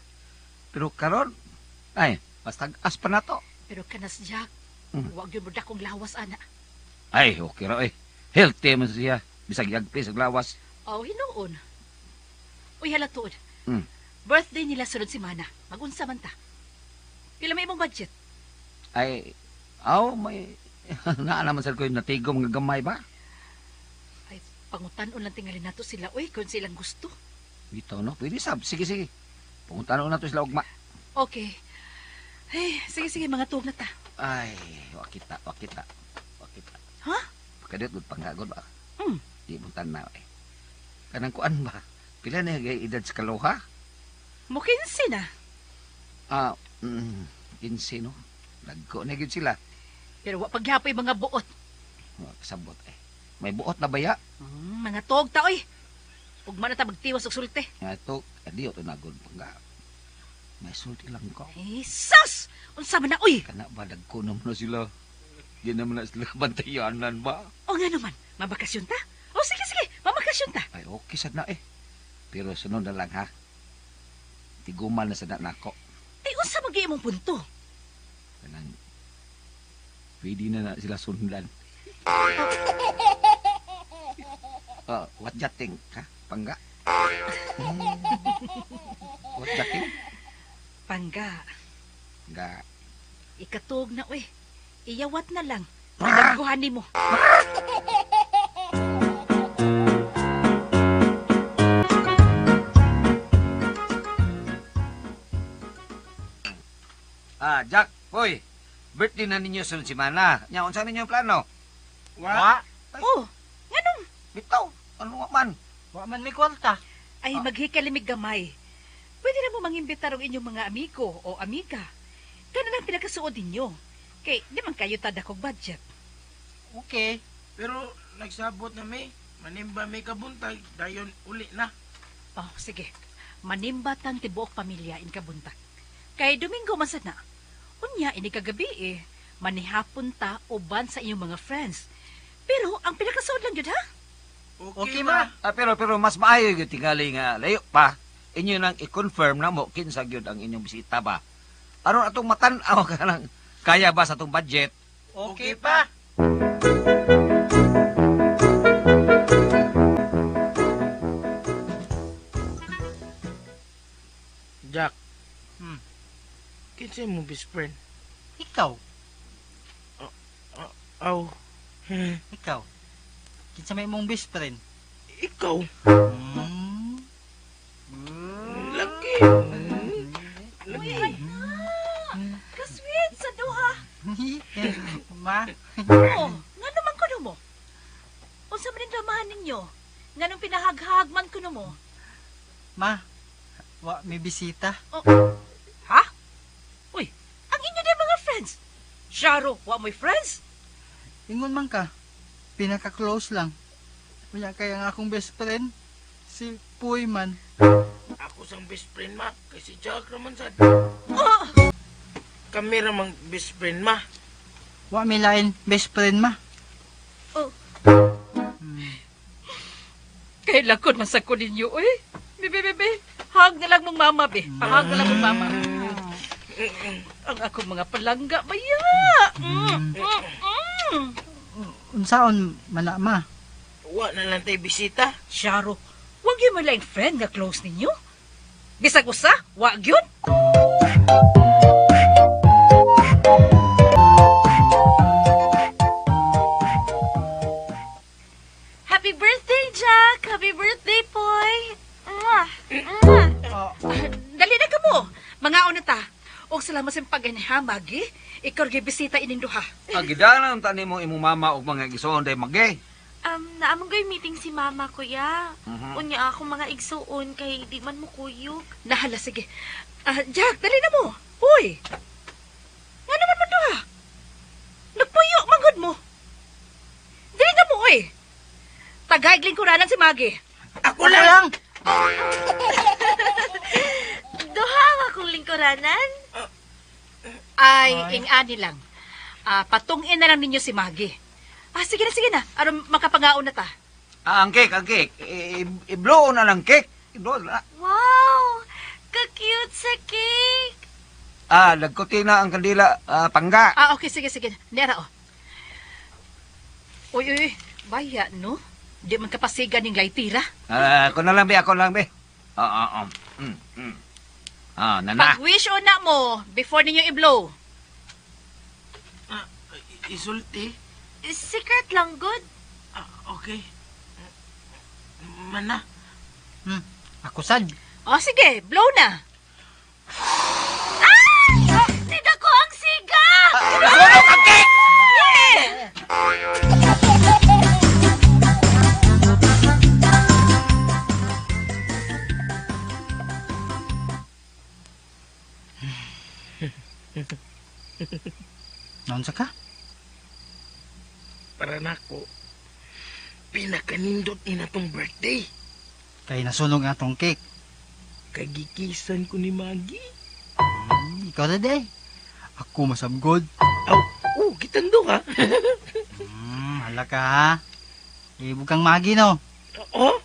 S7: Pero karon ay, basta as pa na to.
S6: Pero kanas Jack, wag yun mo dakong lawas ana.
S7: Ay, okay ra eh. Healthy man siya. Bisag yagpi sa lawas.
S6: Oh, hinuon. Uy, hala tuod. Birthday nila sunod semana. Magunsa man ta. Pila may imong budget?
S7: Ay, aw, may naa naman sa ko yung natigom nga gamay ba?
S6: Ay, pangutan-on lang tingali nato sila. Uy, kung silang gusto.
S7: Bitaw no, pwede sab. Sige, sige. Pangutan-on na to sila ugma.
S6: Okay. Ay, sige, sige, mga tuog na ta.
S7: Ay, wakita, wakita, wakita.
S6: Ha?
S7: Pagkadiyot, good panggagod ba? Di mo tanaw eh. Kanang kuan ba? Pila na yung edad sa kaloha?
S6: Mo 15 na.
S7: Ah, 15 no? Nagko na gyud sila.
S6: Pero wa pagyapoy mga buot.
S7: Wa kasabot eh. May buot na baya?
S6: Mga tuog ta, oy. Ugma na ta magtiwas og sulte.
S7: Nga ito, adiyo to nagod pangga. May sulti lang ko.
S6: Eh, sus! Unsa man na, oy?
S7: Kana ba, nagko naman na sila. Di naman na sila bantayanan ba?
S6: O nga naman, mabakasyon ta? O sige, sige, mabakasyon ta.
S7: Ay, okay sad na eh. Pero sunod na lang ha. Tiguman na sad na nako.
S6: Ay, unsa man gyud imong punto?
S7: Kanang, pwede na na sila sundan. Oh, what you think, ha? Pangga? What you think?
S6: Pangga,
S7: Ga.
S6: ikatuog na, oy. Iyawat na lang. Pinagkuhan nimo.
S7: Ah, Jack, boy. Birthday na ninyo sunod semana. Nya, unsa ninyo ang plano?
S4: Wa.
S6: Oh, nganong?
S7: Bitaw, ano nga man?
S4: Wa man may kwarta.
S6: Ay, maghikalimig gamay. Pwede na mo mangimbitar og inyong mga amigo o amiga. Kana lang pinakasuod ninyo. Kay, di man kayo tadakog budget.
S4: Okay.
S2: Pero nagsabot na may. Manimba may kabuntag. Dayon uli na.
S6: Oh, sige. Manimba tang tibuok pamilya in kabuntag. Kay Domingo man sad na. Unya, ini kagabi eh. Manihapon ta uban sa inyong mga friends. Pero ang pinakasuod lang yun, ha?
S2: Okay,
S4: Okay, ma.
S7: Ah, pero mas maayo gyud tingali nga layo pa. Inyo nang i-confirm na mo kinsa gyud ang inyong bisita ba. Aron atong matan-aw ka nang kaya ba sa atong budget?
S4: Okay pa.
S2: Jack. Kinsa mo best friend?
S4: Ikaw.
S2: Aw.
S4: Ikaw. Kinsa may imong best friend?
S2: Ikaw.
S4: Ma,
S6: Oh, nga naman kuno mo. Unsa man ning dramahan ninyo? Nganong pinahaghag man kuno mo?
S4: ma, wa may bisita.
S6: Ha? Uy, ang inyo din mga friends. Sharo, wa mo'y friends?
S4: Ingon man ka, pinaka-close lang. Unya kaya nga akong best friend, si Puy man.
S2: Ako sang best friend ma, kay si Jack raman sad.
S6: Oh,
S2: Kami ramang best friend ma.
S4: Wa may lain best friend ma.
S6: Oh. Kay lakod man sa ko ninyo, uy. Bebe, bebe, hag na lang mong mama, be. Pahag na lang mong mama. Ang akong mga palangga, baya. Mm, mm, mm.
S4: Unsaon man na, ma?
S2: Wa na lang tay bisita.
S6: Sharo, wag yun mo lang friend nga close ninyo. Bisag usa, wag yun.
S8: Happy birthday, Jack! Happy birthday, Poy! Mwah! Mwah!
S6: Dali na ka mo. Mga na ta. Og salamat sa pag-aniha, Magi. Ikaw gyud bisita ining duha.
S7: Agidanan tani mo imong mama og mga igsoon day magi.
S8: Naamong ko'y meeting si mama, kuya. Unya ako mga igsuon kay di man mo kuyog.
S6: Nahala, sige. Ah, Jack, dali na mo. Uy! Nga naman mo duha? Nagpuyo, manggod mo. Dali na mo, uy. Tagaig lingkuranan si Magi.
S2: Ako lang.
S8: Duha ang akong lingkuranan.
S6: Ay, ing-ani lang. Ah, patungin na lang ninyo si Magi. Ah, sige na, sige na. Aron makapangaon na ta.
S7: Ah, ang cake, ang cake. I-blow na lang cake. I-blow na.
S8: Wow! Ka-cute sa cake!
S7: Ah, lagkuti na ang kandila, ah, pangga.
S6: Ah, okay, sige, sige. Nera, oh. Uy, uy, uy. Baya, no? Di man kapasigan ning lightira.
S7: Ah, ako na lang be, ako na lang be. Oo, oo. Mm, mm. Ah, nana.
S6: Pag-wish o na mo before ninyo i-blow.
S2: Ah, isulti.
S8: Secret lang, good.
S2: Ah, okay. Mana.
S4: Ako sad.
S6: O, sige, blow na.
S8: Ah! Nidako ang siga!
S7: Nasunog ang cake!
S4: Naunsa ka?
S2: Para nako. Pinakanindot ni natong birthday.
S4: Kay nasunog ang atong cake.
S2: Kagikisan ko ni Maggie.
S4: Ikaw na day. Ako masabgod.
S2: Aw, oh, kitando ka.
S4: Hala ka ha. Ibog kang magi no.
S2: Oh,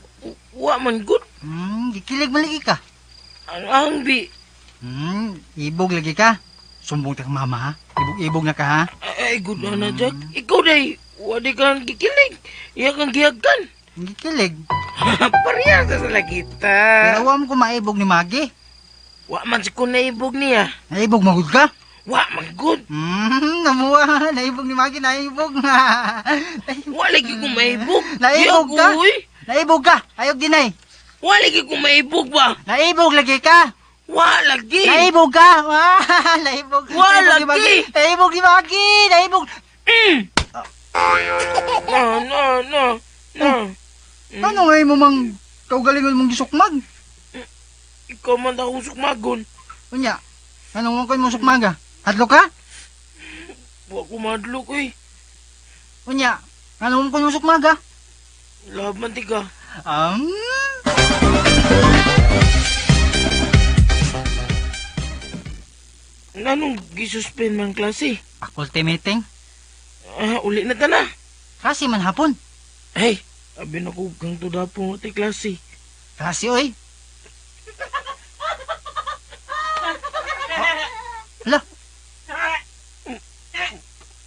S2: wa man good.
S4: Gikilig man lagi ka.
S2: Ang angbi.
S4: Ibog lagi ka. Sumbong ta kang mama ha. Ibog-ibog na ka ha.
S2: Ay, good na na, Jack. Ikaw day, wadi ka gikilig. Iya kang gihagkan.
S4: Gikilig.
S2: Parehas na sa lagita.
S4: Pero wa mo ko maibog ni Magi.
S2: Wa man si ko naibog niya.
S4: Naibog magud ka?
S2: Wa man good.
S4: Namuha. Naibog ni Magi, naibog.
S2: Wa lagi ko maibog.
S4: Naibog ka?
S2: Uy.
S4: Naibog ka. Ayog dinay.
S2: Wa lagi ko maibog ba?
S4: Naibog lagi ka.
S2: Wa lagi.
S4: Naibog ka. Ah, naibog.
S2: Wa
S4: Naibog ni
S2: lagi.
S4: Magi. Naibog ni Magi. Naibog.
S2: No, no, no. No.
S4: Ano ngay mo mang kaugalingon mong gisukmag?
S2: Ikaw man daw sukmagon.
S4: Unya, anong mo koy mong sukmaga? Hadlo ka?
S2: Wa ko madlok oy.
S4: Unya, anong mo koy mong sukmaga?
S2: Love man tika. Nganong gisuspend man klase?
S4: Faculty meeting.
S2: Ah, uli na ta na.
S4: Klase man hapon.
S2: Hey, abi na ko kang tudapon mo ti klase.
S4: Klase oy. Hala,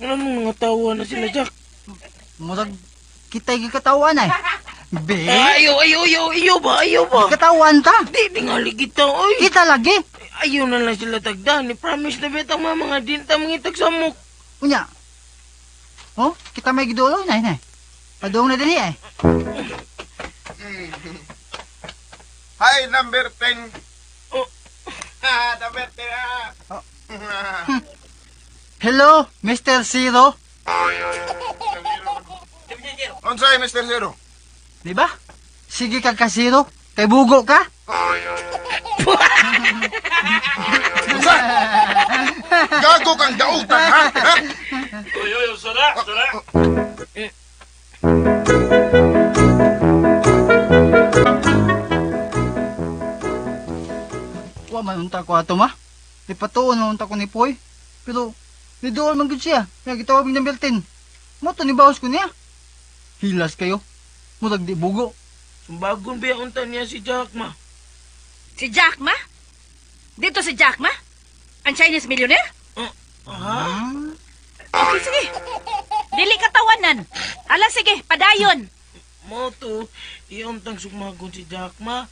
S2: Anong mga tawa na sila, Jack?
S4: murag kita'y gikatawan ay. Be,
S2: Ayo, ayo, ayo, ayo ba, ayo ba?
S4: gikatawan ta.
S2: Di, tingali kita, oy.
S4: Kita lagi.
S2: Ayaw na lang sila tagda. Ni promise na betang mga mga dinta mangitag samok.
S4: Unya. Oh, kita may gidulo na nay. Padung na dinhi ay.
S10: Hi, number 10.
S2: Oh.
S10: Ha, number 10 ah.
S4: Oh. Hello, Mr. Zero.
S10: Unsay, Mr. Zero?
S4: Di ba? Sige ka ka Zero, kay bugo ka.
S10: Unsa? Gago kang dautan, ha? Ha?
S2: Uy, uy, sara, sara.
S4: Wa man unta ko ato ma. Ipatuon man unta ko ni Poy. Pero niduol man gud siya. Kaya gitawag mig number 10. Mo to ni bawas ko niya. Hilas kayo. Murag di bugo.
S2: Sumbagon ba yung unta niya si Jack ma?
S6: Si Jack ma? Dito si Jack ma? Ang Chinese millionaire?
S2: Ha?
S6: Okay, sige. Dili ka tawanan. Ala, sige, padayon.
S2: Mo to, iuntang sugmagon si Jack ma.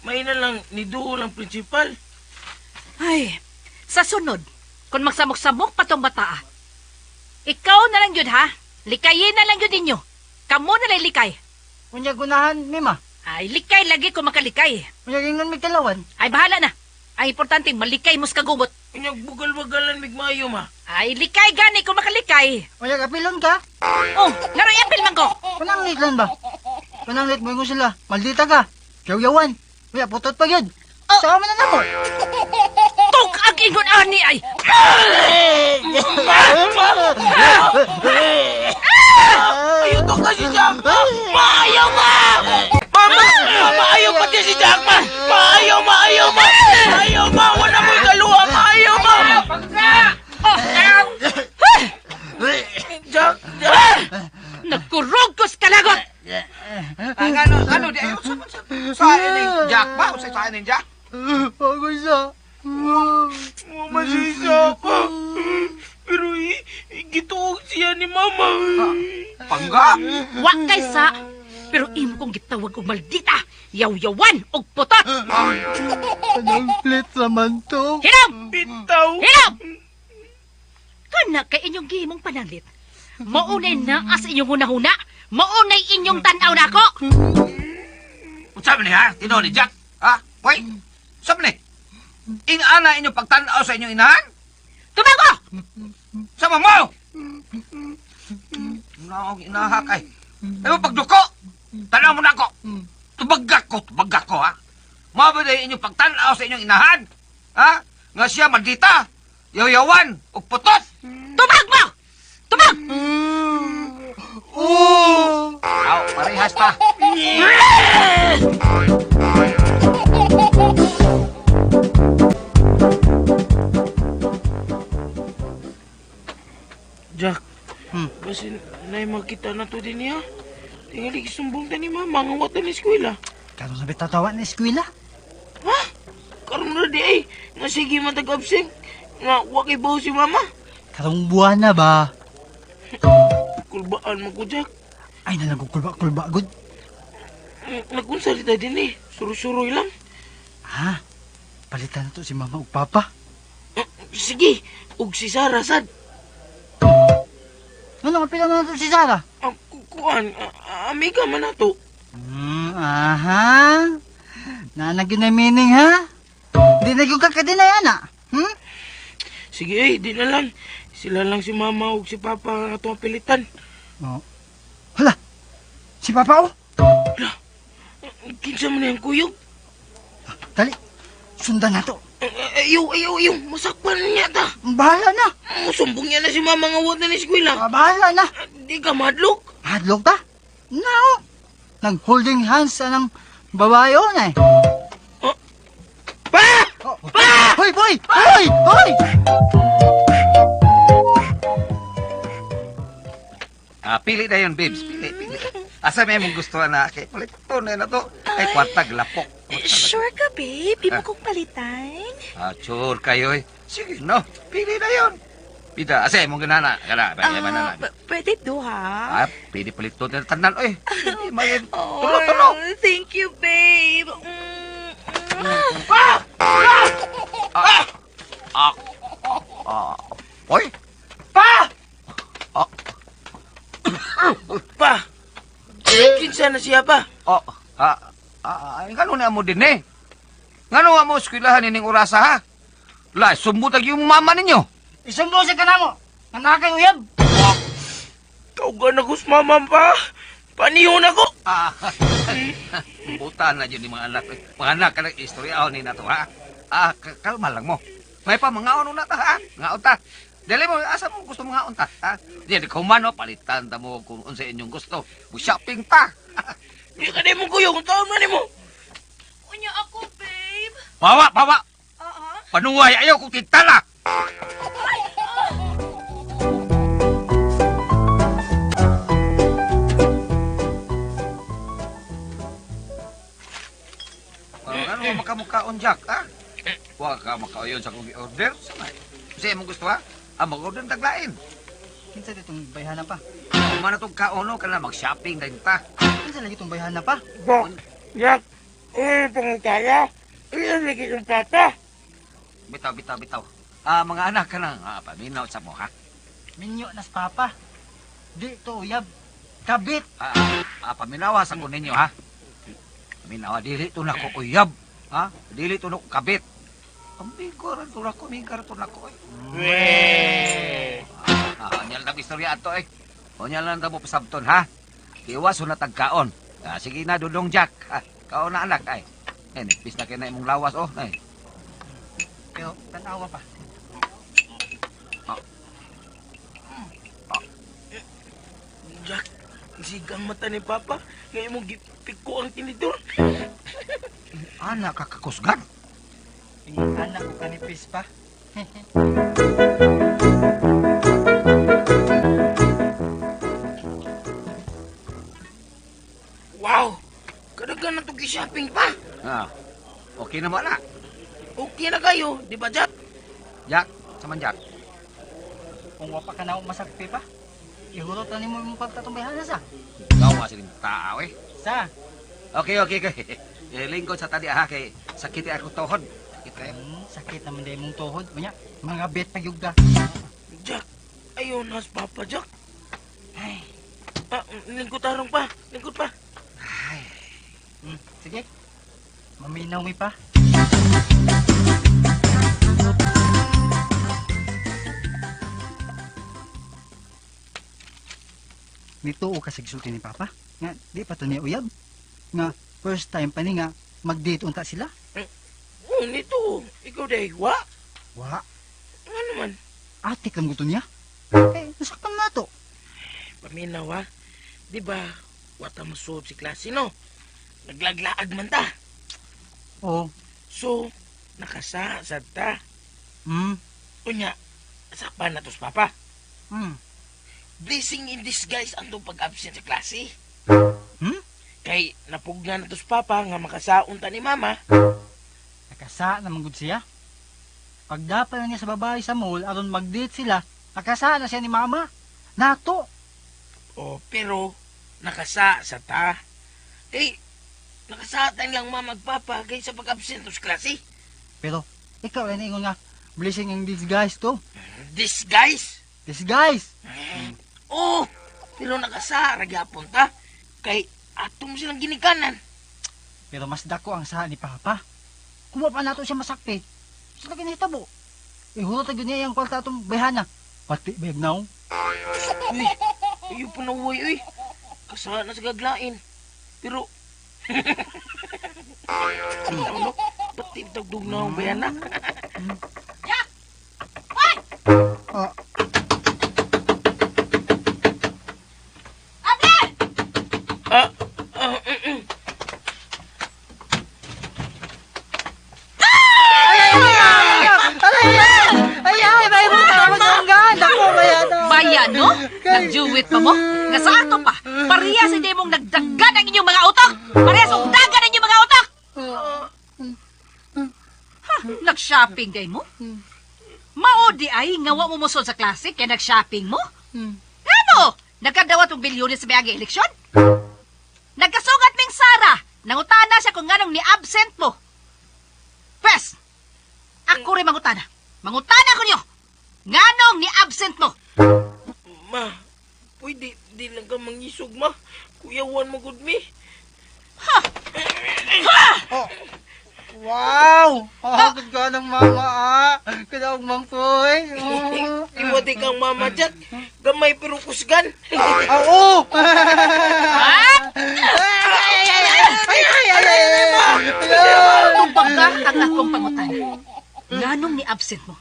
S2: May na lang, ni duol ang principal.
S6: Ay, sa sunod, kung magsamok-samok pa tong bataa, ikaw na lang yun, ha? Likayin na lang yun ninyo. Kamu na lang likay.
S4: Unya gunahan mi ma.
S6: Ay, likay lagi kung makalikay.
S4: Unya gingon mig kalawan.
S6: Ay, bahala na. Ang importante, malikay mo sa kagubot.
S2: Unyag bugal-bagalan migmayo ma.
S6: Ay, likay gani kung makalikay.
S4: Unya kapilon ka.
S6: Oh, ngaroy apil man ko.
S4: Pananglit lang ba? Pananglit mo ingon sila. Maldita ka. Yaw-yawan. Unya putot pa gyud.
S6: Oh.
S4: Sama na namo.
S6: Tuk ang ingon ani ay.
S2: Ayaw to ka si Jack ma! Maayaw ma! Mama! Mama, ayaw pati si Jack ma! Maayaw ma! Ayaw ma! Ayaw ma! Wala mo'y kaluha! Maayaw ma! Jack! Jack!
S6: Nagkurog ko sa kalagot.
S7: Ano, ano, di, ay, sa, sa, sa, ini, Jack ba? Sa, sa, ini, Jack?
S4: Ako siya.
S2: Mama si Jack ma! Pero gituog siya ni Mama.
S7: Pangga!
S6: Wa kay sa. Pero imo kong gitawag og maldita, yaw-yawan og putot.
S4: Pananglit naman to.
S6: Hinom!
S2: Bitaw!
S6: Hinom! Kana kay inyong gihimong pananglit. Maunay na as inyong hunahuna. Maunay inyong tan-aw nako.
S7: Unsa man ni ha? Tinuod ni Jack? Ha? Wait. Unsa man ni? Ingana inyong pagtan-aw sa inyong inahan?
S6: Tumago!
S7: Sama mo! Naog inaha kay. Ay mo pagduko. Tanaw mo na ako. Tubagak ko, tubagak ko ha. Mao ba dahil inyong pagtan-aw sa inyong inahan? Ha? Nga siya maldita, yaw-yawan, ug putot.
S6: Tubag mo! Tubag!
S4: Oh!
S7: Aw, parehas pa.
S2: Jack, basin na makita na to din niya. Tingali gisumbong ta ni Mama nga wata ni eskwela.
S4: Karon na bitatawa na eskwela.
S2: Ha? Karon na di ay. Nga sige man tag-absent. Nga wa kay bawo si Mama.
S4: Karong buwan na ba?
S2: Kulbaan mo ko, Jack.
S4: Ay nalang kulba kulba gud.
S2: Nagkunsalita din eh. Suro-suroy lang.
S4: Ha? Palitan na to si mama ug papa.
S2: Ah, sige, ug si Sarah sad.
S4: Ano nga pila na to si Sarah?
S2: Ang kukuan, amiga man nato.
S4: Aha. Nanag yun ang meaning ha? Di na yung kakadinay ana. Hmm?
S2: Sige eh, di na lang. Sila lang si Mama ug si Papa ang atong pilitan.
S4: Oh. Hala. Si papa oh.
S2: Kinsa man ang kuyog?
S4: Dali. Sundan na to.
S2: Ayaw, ayaw, ayaw. Masakpan niya ta.
S4: Bahala na.
S2: Musumbong niya na si Mama nga wala na eskwela.
S4: Ah, bahala na.
S2: Di ka madlok.
S4: Hadlok ta? No. Nag holding hands anang babae oh na eh.
S2: Oh. Pa!
S4: Oh. Hoy, boy! Hoy! Hoy!
S7: Ah, pili na yun, babes. Pili, pili. Asa may mong gusto na kay palit to na na to. Ay kwarta glapok.
S8: Sure ka, babe? Imo kong palitan?
S7: Ah, sure kayo eh. Sige, no. Pili na yun. Pida, asa mong ginana? Kana, ba
S8: Ah, pwede duha.
S7: Ah, pili palit to na tanan oy. Pili man.
S8: Oh,
S7: Tulo, tulo.
S8: Thank you, babe.
S7: Ah, oy.
S2: Pa!
S7: Ah.
S2: Pa! Kinsa na siya pa?
S7: Oh, ngano na mo din eh? Ngano nga mo eskwelahan ining orasa ha? La, sumbutag yung mama ninyo.
S4: Isumbong sa kanamo. Nga kay uyab.
S2: Tawgan ako sa mama pa. Paniyon ako.
S7: Ah, buta na yun ni mga anak. Mga anak, kanang istorya ni nato, ha? Ah, kalma lang mo. May pa, mga na ta, ha? Mga ta. Dili mo, asa mo gusto mga ta, ha? Di, di kumano, palitan ta mo kung unsa inyong gusto. Shopping ta.
S2: Di ka di mo kuyo, kung taon man mo.
S6: Unya ako, babe.
S7: Bawa, bawa!
S6: Oo.
S7: Panuway, ayaw kong tintala! Ano makamukhaon, Jack, ha? Huwag ka makauyon sa kong i-order. Sama. Kasi imong gusto, ha? Ah, mag-order taglain.
S4: Kinsa ditong bayhana pa?
S7: Kumana tong kaono ka na mag-shopping din ta.
S4: Kinsa lagi itong bayhana pa?
S2: Jack, Jack, eh, pangitaya. Iyan lagi kang papa.
S7: Bitaw, bitaw, bitaw. Ah, mga anak ka na. Ah, paminaw sa mo, ha?
S4: Minyo nas papa. Di to uyab. Kabit.
S7: Paminawa sa ko ninyo, ha? Paminawa, dili to na ko uyab. Ha? Dili to na ko kabit. Ang bigo rin to na ko, mingkar to na ko, eh.
S2: Weh.
S7: Unyal lang istorya ato, eh. Unyal lang mo pasabton, ha? Iwas na tagkaon. Ah, sige na, Dudong Jack. Ah, kaon na, anak, ay. Eh, nipis na kayo na imong lawas, oh. Ay.
S4: Pero tanawa pa.
S2: Jack, sigang mata ni Papa. Ngayon mo gipiko ang tinidor.
S7: Anak, kakakusgan.
S4: Anak ko kanipis pa.
S2: Wow! Kadagan na ito shopping pa.
S7: Ah, okay na mo, anak.
S2: Okay na kayo, di ba Jack?
S7: Jack, saman Jack.
S4: Kung wapa ka na masakpi pa. Ihurot na nimo imong pagtatong bayhana sa.
S7: Gawa siling tao, eh.
S4: Sa.
S7: Okay, okay, okay. Eh, lingkod sa tadi, ha, kay sakit ako tuhod. Sakit kayo.
S4: Sakit naman dahil mong tuhod. Unya, mga bet pa yung ka.
S2: Jack, ayaw na sa Papa, Jack. Ay. Ah, lingkod tarong pa. Lingkod pa.
S7: Ay.
S4: Sige. Maminaw mi pa. Nituo ka sa gisulti ni Papa. Nga, di pa to niya uyab. Nga, first time pa ni nga, mag-date unta sila.
S2: Oh, nito. Ikaw day, wa?
S4: Wa.
S2: Nga naman.
S4: Atik lang gusto niya. Eh, nasaktan na to.
S2: Paminaw, ha? Di ba, wata masuod si klase, no? Naglaglaag man ta.
S4: Oo.
S2: So, nakasasad ta.
S4: Hmm.
S2: Unya, sakpan na to sa Papa.
S4: Hmm.
S2: Blessing in disguise ang tong pag-absent sa klase.
S4: Hmm?
S2: Kay napugna na to sa Papa nga makasaon ta ni Mama.
S4: Nakasa naman gud siya. Pagdapa na niya sa babae sa mall, aron mag-date sila, nakasa na siya ni Mama. Nato.
S2: Oh, pero nakasa sa ta. Kay nakasa ta nilang mama ag papa kay sa pag-absent sa klase.
S4: Pero ikaw ay naingon nga blessing in disguise to.
S2: Disguise?
S4: Disguise.
S2: Oh, pero nakasa ra gyapon ta. Kay atom silang ginikanan.
S4: Pero mas dako ang saha ni Papa. Kung pa nato siya masakpi, sa lagi nahitabo. Ihurot na gyud niya ang kwarta atong bayhana. Pati bayag naong.
S2: Uy, ayaw pa na uy, uy. Kasama na sa gaglain. Pero, ano, pati tagdug na ang bayana.
S6: Jack! Hoy!
S4: Ah.
S6: Abner!
S2: Ah,
S4: Ay, ay, ay, ay, dako bayana.
S6: Bayan, no? Nagjuwit pa mo? Nga sa ato pa, parehas hindi mong nagdaggan ang inyong mga utok! Parehas og dagan ang inyong mga utok! Ha, nag-shopping day mo? Mao di ay nga wa mo mosod sa klase kaya nag-shopping mo? Ano? Nagkadawat og bilyones sa mayagi eleksyon? Nagkasugat ming Sara, nangutana siya kung nganong ni-absent mo. Pwes, ako rin mangutana. Mangutana ko niyo. Nganong ni-absent mo?
S2: Ma, pwede, di lang ka mangisog, ma. Kuya Juan mo good me.
S6: Ha! Ha!
S4: Oh. Wow! Hakot ka ng mama, ah! Kadaog mang Poy!
S2: Iwati kang mama, Jack. Gamay pero kusgan.
S4: Oo! Ay, ay, ay, ay, ay!
S6: Tubag ka ang akong pangutan. Nganong ni absent mo?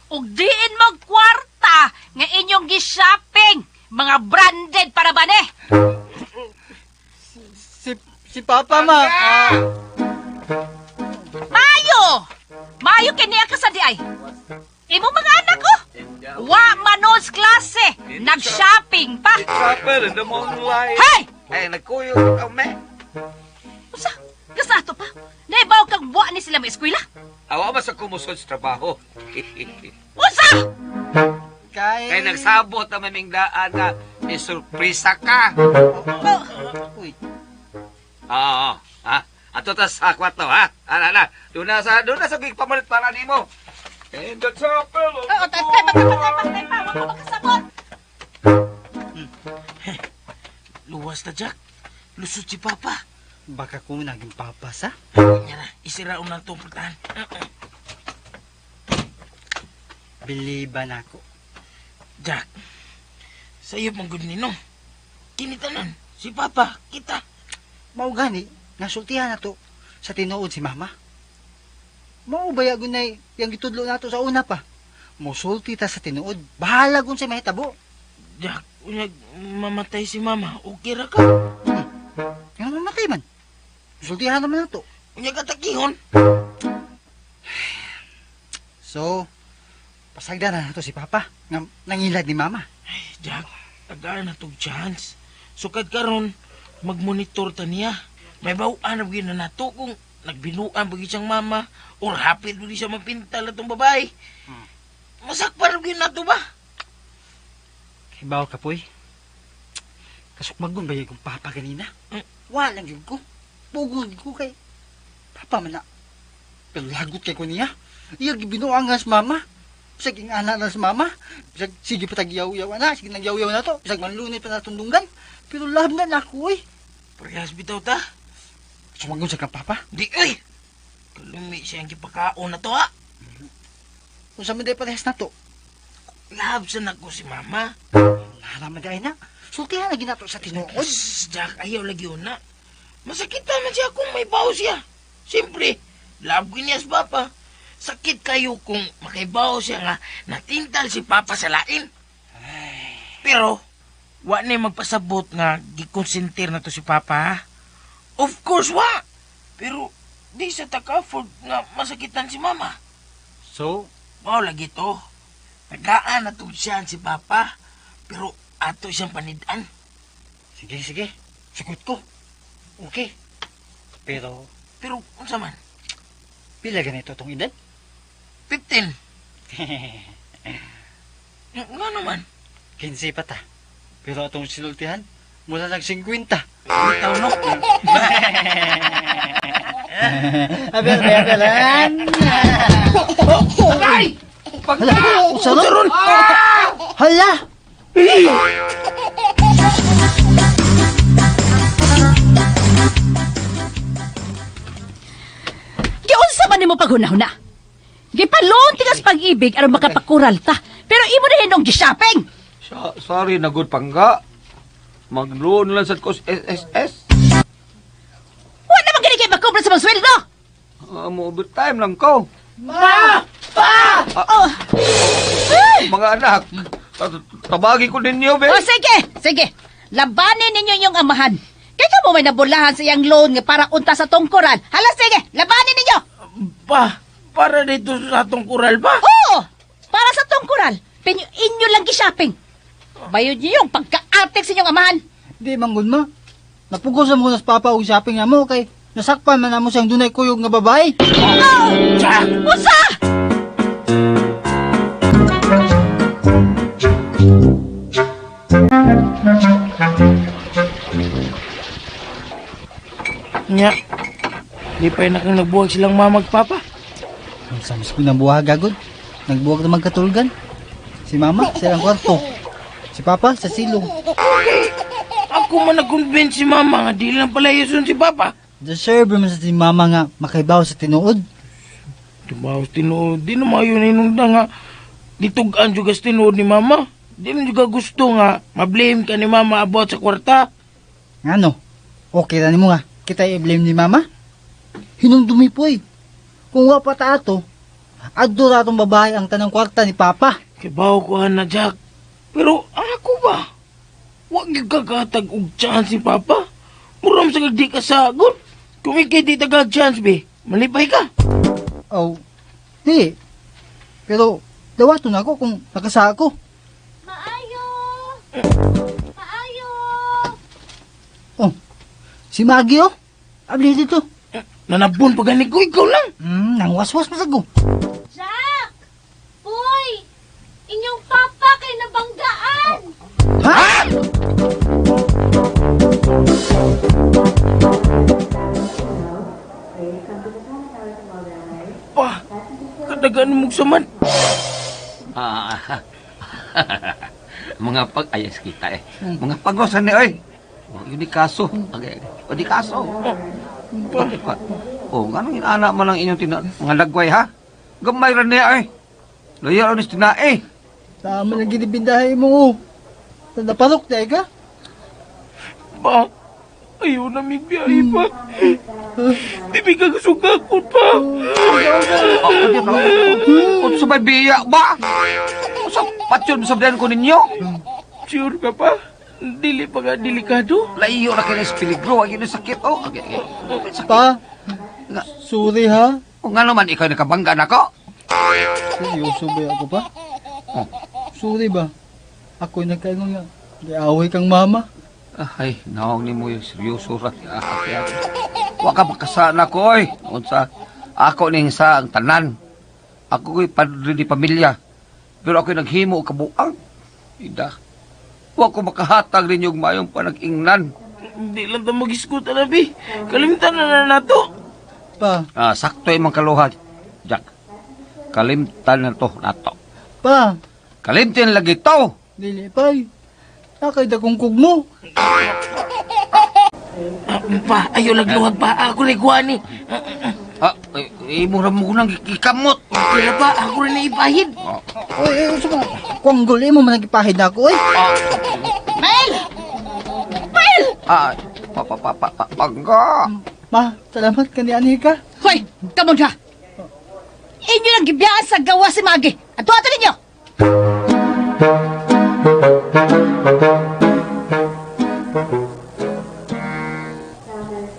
S6: Ug diin mo kwarta nga inyong gi-shopping, mga branded para ba ni?
S4: Si Papa, ma! Ah.
S6: Mayo! Mayo kini ka sa di ay. Imo mga anak ko. Wa manods klase, nag-shopping pa.
S7: Chopper in the moonlight.
S6: Hey!
S7: Ay, nagkuyo ka, me.
S6: Usa, kasato pa. Naibaw kang wa ni sila maeskwela.
S7: Awa ba sa kumusod sa trabaho?
S6: Usa!
S4: Kay...
S7: Kay nagsabot na maming daan na isurprisa ka.
S4: Uy,
S7: Oo, ha? Ato ta sa kwarto, ha? Ana na. Doon na sa pamalit para nimo. In the chapel of
S6: Oo, tay pa, pa, pa, pa, pa, wa ka makasabot.
S2: Luwas na, Jack. Lusot si Papa.
S4: Baka kung naging papa sa?
S2: Yan na, isiraon na itong putahan.
S4: Biliban ako.
S2: Jack, sa iyo pang good nino. Kinitanan, si Papa, kita.
S4: Mao gani, nasultihan na to sa tinuod si mama. Mao ba gunay yang gitudlo nato sa una pa? Mosulti ta sa tinuod. Bahala gun sa mahitabo.
S2: Jack, unyag, mamatay si Mama. Okay ra ka.
S4: Nga mamatay man. Sultihan naman nato.
S2: Unyag atakihon.
S4: So, pasagda na nato si Papa nga nangilad ni Mama.
S2: Ay, Jack, tagaan na tog chance. Sukad karon, magmonitor ta niya. May bawaan na gyud na nato kung nagbinuan ba gyud siyang mama or hapit ba gyud siya mapintal atong babae. Masakpan na gyud nato ba?
S4: Kibaw ka, Poy. Kasukmagon ba yung papa kanina? Wala lang yun ko. Pugod ko kay papa man na. Pero lagot kay ko niya. Iya gibinuang nga sa mama. Bisag ing ana na sa mama. Bisag sige pa tagyaw-yaw na. Sige nagyaw-yaw na to. Bisag manlunay pa natundunggan. Pero lab na na ako, oy.
S2: Parehas bitaw ta.
S4: Sumagon sa kang papa.
S2: Di oy. Kalumi siya ang gipakaon na to ha.
S4: Kung sa man parehas na to.
S2: Love sa nako si mama.
S4: Naraman dahil na. Sultihan na ginato sa tinuod.
S2: Shh, Jack, ayaw lagi yun na. Masakit naman siya kung may baho siya. Siyempre, love ko niya sa papa. Sakit kayo kung makaibaho siya nga natintal si papa sa lain. Pero, wa na magpasabot nga gikonsentir na to si papa. Ha? Of course, wa. Pero, di sa taka-afford nga masakitan si mama.
S4: So,
S2: Mao lagi to. Tagaan na tong siya si papa. Pero, ato siyang panidan.
S4: sige, sige. Sagot ko. Okay. Pero,
S2: Pero, unsa man?
S4: pila ganito tong edad?
S2: 15. Nga naman.
S4: 15 pa ta. Pero atong sinultihan, mula nag 50.
S2: Bitaw, no?
S4: Abel, abel, abel.
S2: Agay!
S4: Hala, usaron? Hala!
S6: Giunsa man nimo paghunahuna? Gipalunti kas pag-ibig aron makapakural ta. Pero imo na hinong gi-shopping.
S7: Sorry na good pangga. Mag-loan lang sa ko sa SSS.
S6: Wa naman gani kay makubra sa mga sweldo.
S7: Mo overtime lang ko.
S6: Ma! Pa! Oh.
S7: Mga anak, tabagi ko ninyo, be.
S6: Oh, sige, sige. Labanin ninyo yung amahan. Kaya ka mo may nabulahan sa iyang loan nga para unta sa tungkuran. Hala, sige, labanin ninyo.
S2: Pa, para dito sa atong kural ba?
S6: Oo, para sa tungkural. Pinyo inyo lang gi-shopping. Bayod niyo yung pagka-atik sa inyong amahan.
S4: Di, manggod ma. Napugos mo na sa papa og shopping na mo kay nasakpan man namo siyang dunay kuyog nga babae.
S6: Oh! Usa!
S2: Nya, di pa yun akong nagbuwag silang mamagpapa.
S4: Ang samis ko nang buwag agad. Nagbuwag na magkatulgan. Si mama sa ilang kwarto. Si papa sa silong.
S2: Ako man nag-convince si mama nga di lang pala yusun si papa.
S4: Deserve man sa si mama nga makaibaw sa tinuod.
S2: Tumaw tinuod. Di na maayo na inong nga. Ditug-an juga sa tinuod ni mama. Di na juga gusto nga ma-blame ka ni mama about sa kwarta.
S4: Ngano? Okay ra nimo nga. Kita i-blame ni mama. Hinumdumi po eh. Kung wa pa ta ato, adto ra atong babae ang tanang kwarta ni papa.
S2: Kibaw ko na Jack. Pero ang ako ba? Wag gyud ka kahatag og chance si papa. Muram sa di ka sagot. Kung ikay di taga chance be, malipay ka.
S4: Oh, di. Pero dawaton ako kung nakasako.
S8: Maayo! Maayo!
S4: Oh, si Maggie oh. Abli dito.
S2: Nanabon pa gani ko, ikaw lang.
S4: Nang waswas masag ko.
S8: Jack! Boy! Inyong papa kay nabanggaan!
S4: Ha?
S2: Pa, kadagan mong saman.
S7: Ah, mga pag ayas kita eh. Mga pagosan ni oy. Oh, yun di kaso. Okay. O di kaso. Bakit pa? Oh, nganong inaana man ang inyong tina mga lagway ha? Gamay ra niya oy. Laya ra ni tinae.
S4: Tama lang ginibindahay mo. Oh. Naparok na ka?
S2: Pa, ayaw na migbiyahe pa. Di mi kagasugakot pa.
S7: Oh, di ka. Unsa may biya ba? Unsa patyon sa ko ninyo?
S2: Sure ka pa? Dili pa ka delikado?
S7: Layo ra kay sa peligro, ay yun sakit oh. Okay, okay. Sakit.
S4: Pa, sorry ha.
S7: O nga naman ikaw nakabangga nako.
S4: Seryoso ba ako pa?
S7: Oh.
S4: Sorry ba? Ako nagkaingon nga. Giaway kang mama.
S7: Ay, naong ni mo yung seryoso ra. Wa ka makasana ko oy. Unsa ako ning sa ang tanan. Ako ko'y padre ni pamilya. Pero ako'y naghimo og kabuang. Ida. Wa ko makahatag ninyo og maayong panag-ingnan.
S2: Hindi lang ta mag-iskot, alabi. Kalimtan na na nato.
S4: Pa,
S7: Ah, sakto imong kaluhan, Jack. Kalimtan na to nato.
S4: pa,
S7: Kalimtan lagi to.
S4: dili pay. Nakay dagong kugmo.
S2: Ah, pa, ayaw lagluhag pa. Ako rin kuha ni.
S7: Ah, imo ra mo nang gikamot.
S2: Okay na pa, ako rin naipahid.
S4: Oy, eh, unsa ba? Kuanggol imo man nagipahid na ako oy.
S6: Mael! Mael!
S7: Ah, pa pa pa pa, pa pangga.
S4: Ma, salamat kani Anika.
S6: Hoy, kamo na! Inyo lang gibiyaan sa gawa si Maggie. Ato ato ninyo!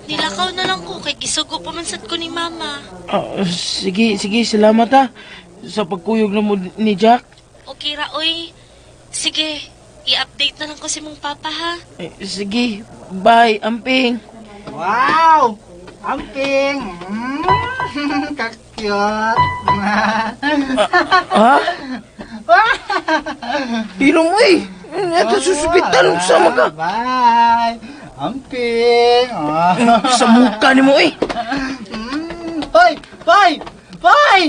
S8: Nilakaw na lang ko kay gisugo pa man sad ko ni mama.
S2: Ah, sige, sige, salamat ha. Sa pagkuyog na mo ni Jack.
S8: Okay ra oy. Sige, i-update na lang ko si mong papa ha.
S2: Eh, sige, bye, amping.
S4: Wow! Amping! Kakyot!
S2: Ha? Hilo mo eh. Ito susupitan, sama ka.
S4: Bye! Amping! Ah.
S2: Sa mukha ni mo eh.
S4: Hoy! Hoy! Hoy!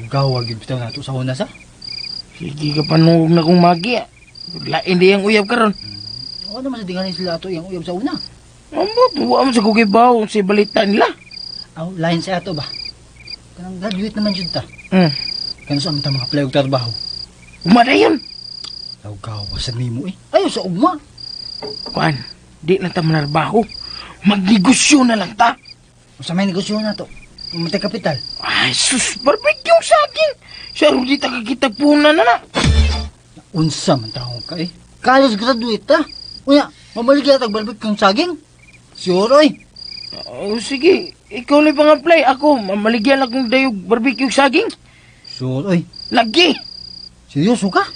S4: Gawag yung bitaw nato sa una sa.
S2: Sige ka panungog na kong magi. ah. Lain di ang uyab karon.
S4: Ano naman sa dinganin sila ato yung uyab sa una?
S2: Ambot, wa mo sa kugibaw sa balita nila.
S4: Aw, lain sa ato ba? Kanang graduate naman jud ta. Kanang sa among mga apply og trabaho.
S2: Ugma na yun.
S4: Gawa sa nimo eh. Ayo sa ugma.
S2: Kuan, di na ta manarbaho. Magnegosyo na lang ta.
S4: Unsa may negosyo na to? Pumunta kapital.
S2: Ay, sus, barbecue saging. Siya di ta kakitagpunan na na.
S4: Unsa man taong ka eh. College graduate ta. Unya, mamaligya tag barbecue kang saging. Sure oy.
S2: Oh, sige, ikaw na pang apply. Ako, mamaligyan akong dayog barbecue saging.
S4: Sure oy.
S2: Lagi.
S4: Seryoso ka?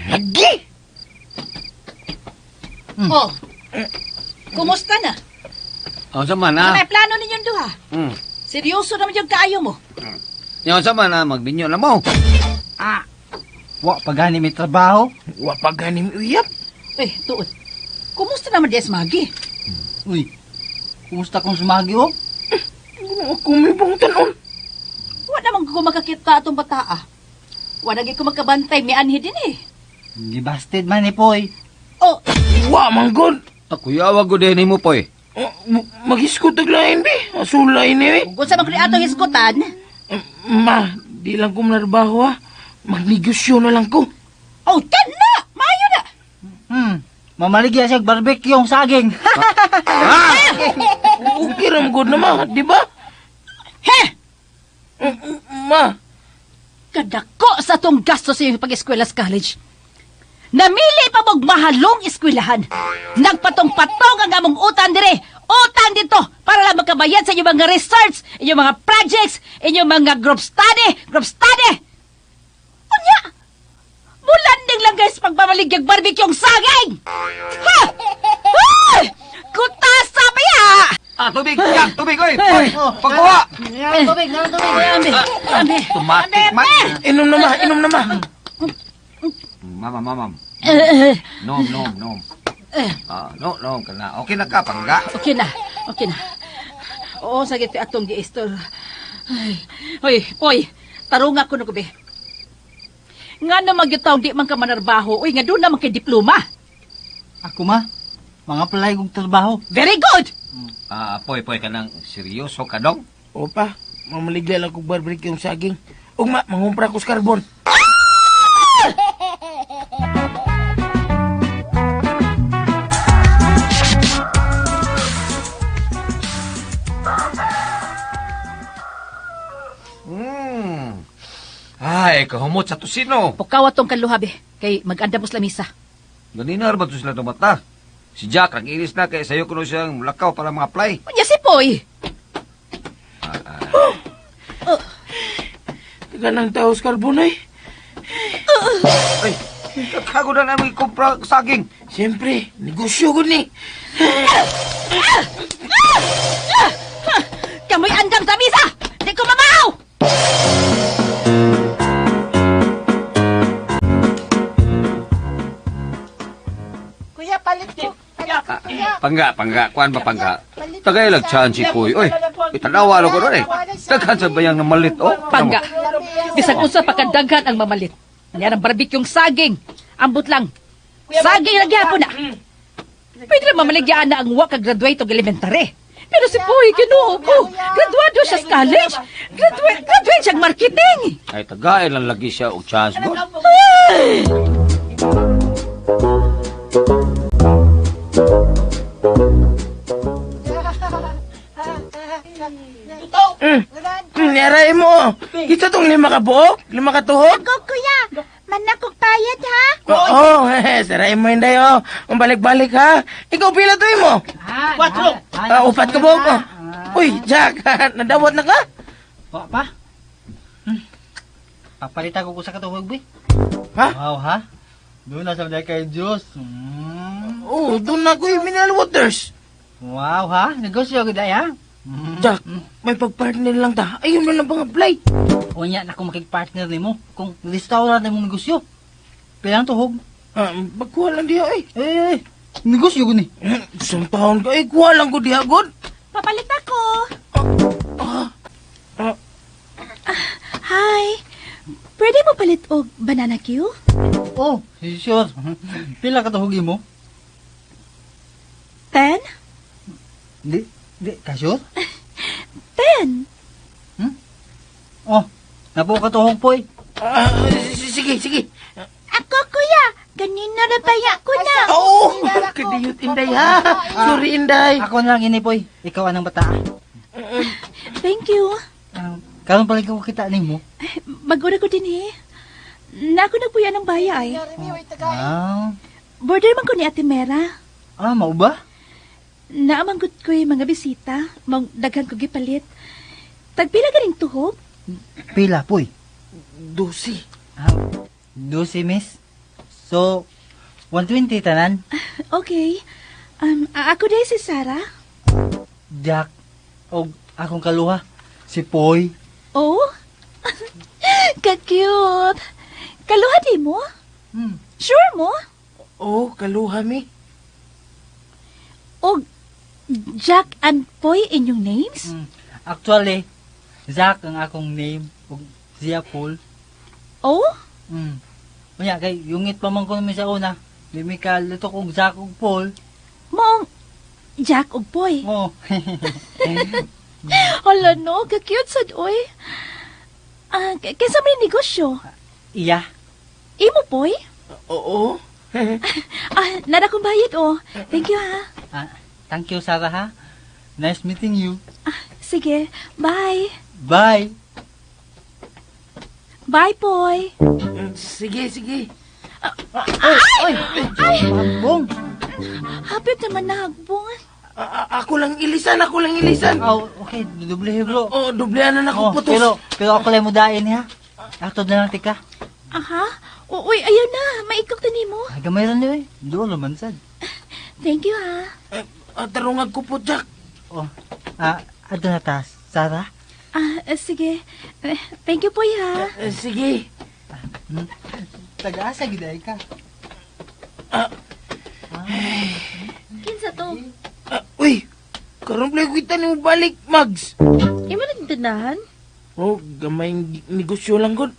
S2: Lagi.
S6: Oh. Kumusta na?
S7: Oh, sa man
S6: Ano
S7: ah.
S6: may plano ninyong duha? Seryoso naman yung kaayo mo.
S7: Yung sa man ah, magbinyo na mo.
S4: Ah. Wa pa gani may trabaho.
S2: Wa pa gani may uyab.
S6: Eh, tuod. Kumusta naman di Maggie?
S4: Uy. Kumusta kung sumagi oh?
S2: Ano ako may pangutan-on?
S6: naman ko makakita atong bataa. Wala gyud ko makabantay, mianhi din eh.
S4: Gibasted man ni Poy.
S6: Oh,
S2: Wa man gud.
S7: Akuyawa gud eh nimo poy.
S2: Oh, Mag-iskot og lain be. Sulay ni eh.
S6: kung sa man ko ni atong hisgutan,
S2: Ma, di lang ko manarbaho ha. Magnegosyo na lang ko.
S6: oh, tan na! Maayo na!
S4: Mamaligya siya barbecue ang saging.
S2: Okay ra man gud na ma, di ba?
S6: He!
S2: Ma,
S6: Kadako sa tong gasto sa iyong pag-eskwela sa college. Namili pa mog mahalong eskwelahan. Nagpatong-patong ang among utang dire. Utang dito para lang makabayad sa inyong mga research, inyong mga projects, inyong mga group study, group study. Unya! Mulanding lang guys pagpamaligyag barbecue ang saging! Ha! Ay! Kutasa ba ya?
S7: Ah, tubig, Jack, tubig oy. Poy, pagkuha.
S4: Tubig, tubig.
S6: Ame, ame.
S7: Tumatik man.
S2: inom na ma, inom na ma.
S7: Mama, mama.
S6: Eh, eh.
S7: Nom, nom, nom. Ah, no, no, kana. Okay na ka pangga.
S6: Okay na, okay na. Oo, sa giti atong giistor. Ay, hoy, oy, tarunga ko na ko be. Nga na magyutaw di man ka manarbaho, uy, nga doon naman kay diploma.
S4: Ako ma, mga palay kong trabaho.
S6: Very good!
S7: Ah, poy, poy kanang seryoso ka dong.
S2: Opa, mamaligya lang kog barbecue ang saging. Ug ma, mangumpra ko sa karbon.
S7: Ay, kahumot sa tusino.
S6: Pukaw atong kaluha be, kay mag-anda mo sa lamisa.
S7: Ganina ra ba to sila tumata? Si Jack, nag-iris na kay sayo kuno siyang lakaw para mga apply.
S6: Unya si Poy.
S2: Taga ng tao sa karbon ay.
S7: Ay, kago na namin kumpra saging.
S2: Siyempre, negosyo gud ni.
S6: Kamoy andam sa misa! Di ko mamaw!
S3: Kuya, palit ko.
S7: Pangga, pangga, kuan ba pangga? Tagay lang chance si Poy. Oy, itanawa ko ron eh. Daghan sa bayang na malit, oh.
S6: Pangga, bisag unsa pa kadaghan ang mamalit. Yan ang barbecue saging. Ambot lang. Saging na gyapon na. Pwede na mamaligyaan na ang wa ka graduate og elementary. Pero si Poy, Ginoo ko, graduado siya sa college. Graduate, graduate siya marketing.
S7: Ay, tagay lang lagi siya og chance, god.
S6: Ay!
S2: Niaray mo. Kita tong 5 ka buok, 5 ka tuhok.
S8: Ako, kuya. Manakog payat, ha?
S2: Oo, saray mo inday oh. Ang balik-balik ha. Ikaw pila to mo?
S4: 4.
S2: Ah, 4 ka buok. Oh. Uy, Jack, nadawat na ka?
S4: Wa pa. Papalit ako ko sa katuhog, be.
S2: Ha?
S4: Wow, ha? Doon na sa kay Diyos.
S2: Oh, doon na ko yung mineral waters.
S4: Wow, ha? Negosyo gud ay, ha?
S2: Jack, may pagpartner lang ta. Ayun na lang pang apply.
S4: Unya na akong makig-partner nimo kung restaurant imong negosyo. Pilang tuhog?
S2: Ah, pagkuha lang diha eh.
S4: Eh, negosyo gud ni.
S2: Isang taon ka eh, kuha lang ko diha god.
S6: Papalit ako.
S2: Ah,
S8: Hi. Pwede mo palit og banana Q?
S4: Oh, sure. Pila ka tuhog imo?
S8: 10?
S4: Di, di, ka sure?
S8: 10.
S4: Oh, napo ka tuhog poy.
S2: ah, sige, sige.
S8: Ako, kuya. Ganina na baya ko na.
S2: Oo, kadiyot inday ha. Sorry inday.
S4: Ako na lang ini poy. Ikaw anang bata.
S8: Thank you.
S4: Karon pala ko kita nimo.
S8: Magura ko din eh. Nako nagpuya ng baya ay.
S4: Ah,
S8: Border man ko ni Ate Mera.
S4: ah mao ba?
S8: Naamanggot ko yung mga bisita. Mong daghan ko gipalit. Tagpila ganing tuhog?
S4: Pila poy.
S2: 12.
S4: Ah, 12 miss. So 120 tanan.
S8: Okay. Ako din si Sarah.
S4: Jack og akong kaluha si Poy.
S8: Oh? Ka-cute. Kaluha di mo? Sure mo?
S2: Oh, kaluha mi.
S8: Og Jack and Poy inyong names?
S4: Actually, Jack ang akong name Ug siya Paul.
S6: Oh?
S4: Unya kay yungit pa man ko naman sa una. Di mi kaluto kong Jack ug Paul.
S6: Maong Jack ug Poy.
S4: Oh.
S6: Hala no, ka-cute sad oy. Ah, kinsa may negosyo?
S4: Iya.
S6: Imo, Poy?
S2: Oo.
S6: Ah, nara kong bayad oh. Thank you ha.
S4: Ah, thank you Sarah ha. Nice meeting you.
S6: Sige, bye.
S4: Bye.
S6: Bye, Poy.
S2: Sige, sige.
S6: Ay! Ay!
S4: Bong!
S6: Hapit naman na hagbong.
S2: Ako lang ilisan, ako lang ilisan.
S4: Oh, okay, doble bro.
S2: Oh, doblehan na
S4: Oh,
S2: ako putos.
S4: pero ako lang mo dain ha. Atod na lang tika.
S6: Aha. Uy, ayaw na. Maikok na nimo.
S4: Ay, gamay ra niyo eh. Doon naman sad.
S6: Thank you ha.
S2: Eh, tarungag ko po, Jack.
S4: Oh, ah, adto na ta, Sarah.
S6: Ah, sige. Eh, thank you, Poy ha.
S2: Eh, sige.
S4: Taga-asa gid ay ka.
S8: Kinsa to?
S2: Ah, uy, karon play kita ni mo balik, Mags.
S8: Imo nagtindahan?
S2: Oh, gamay negosyo lang gud.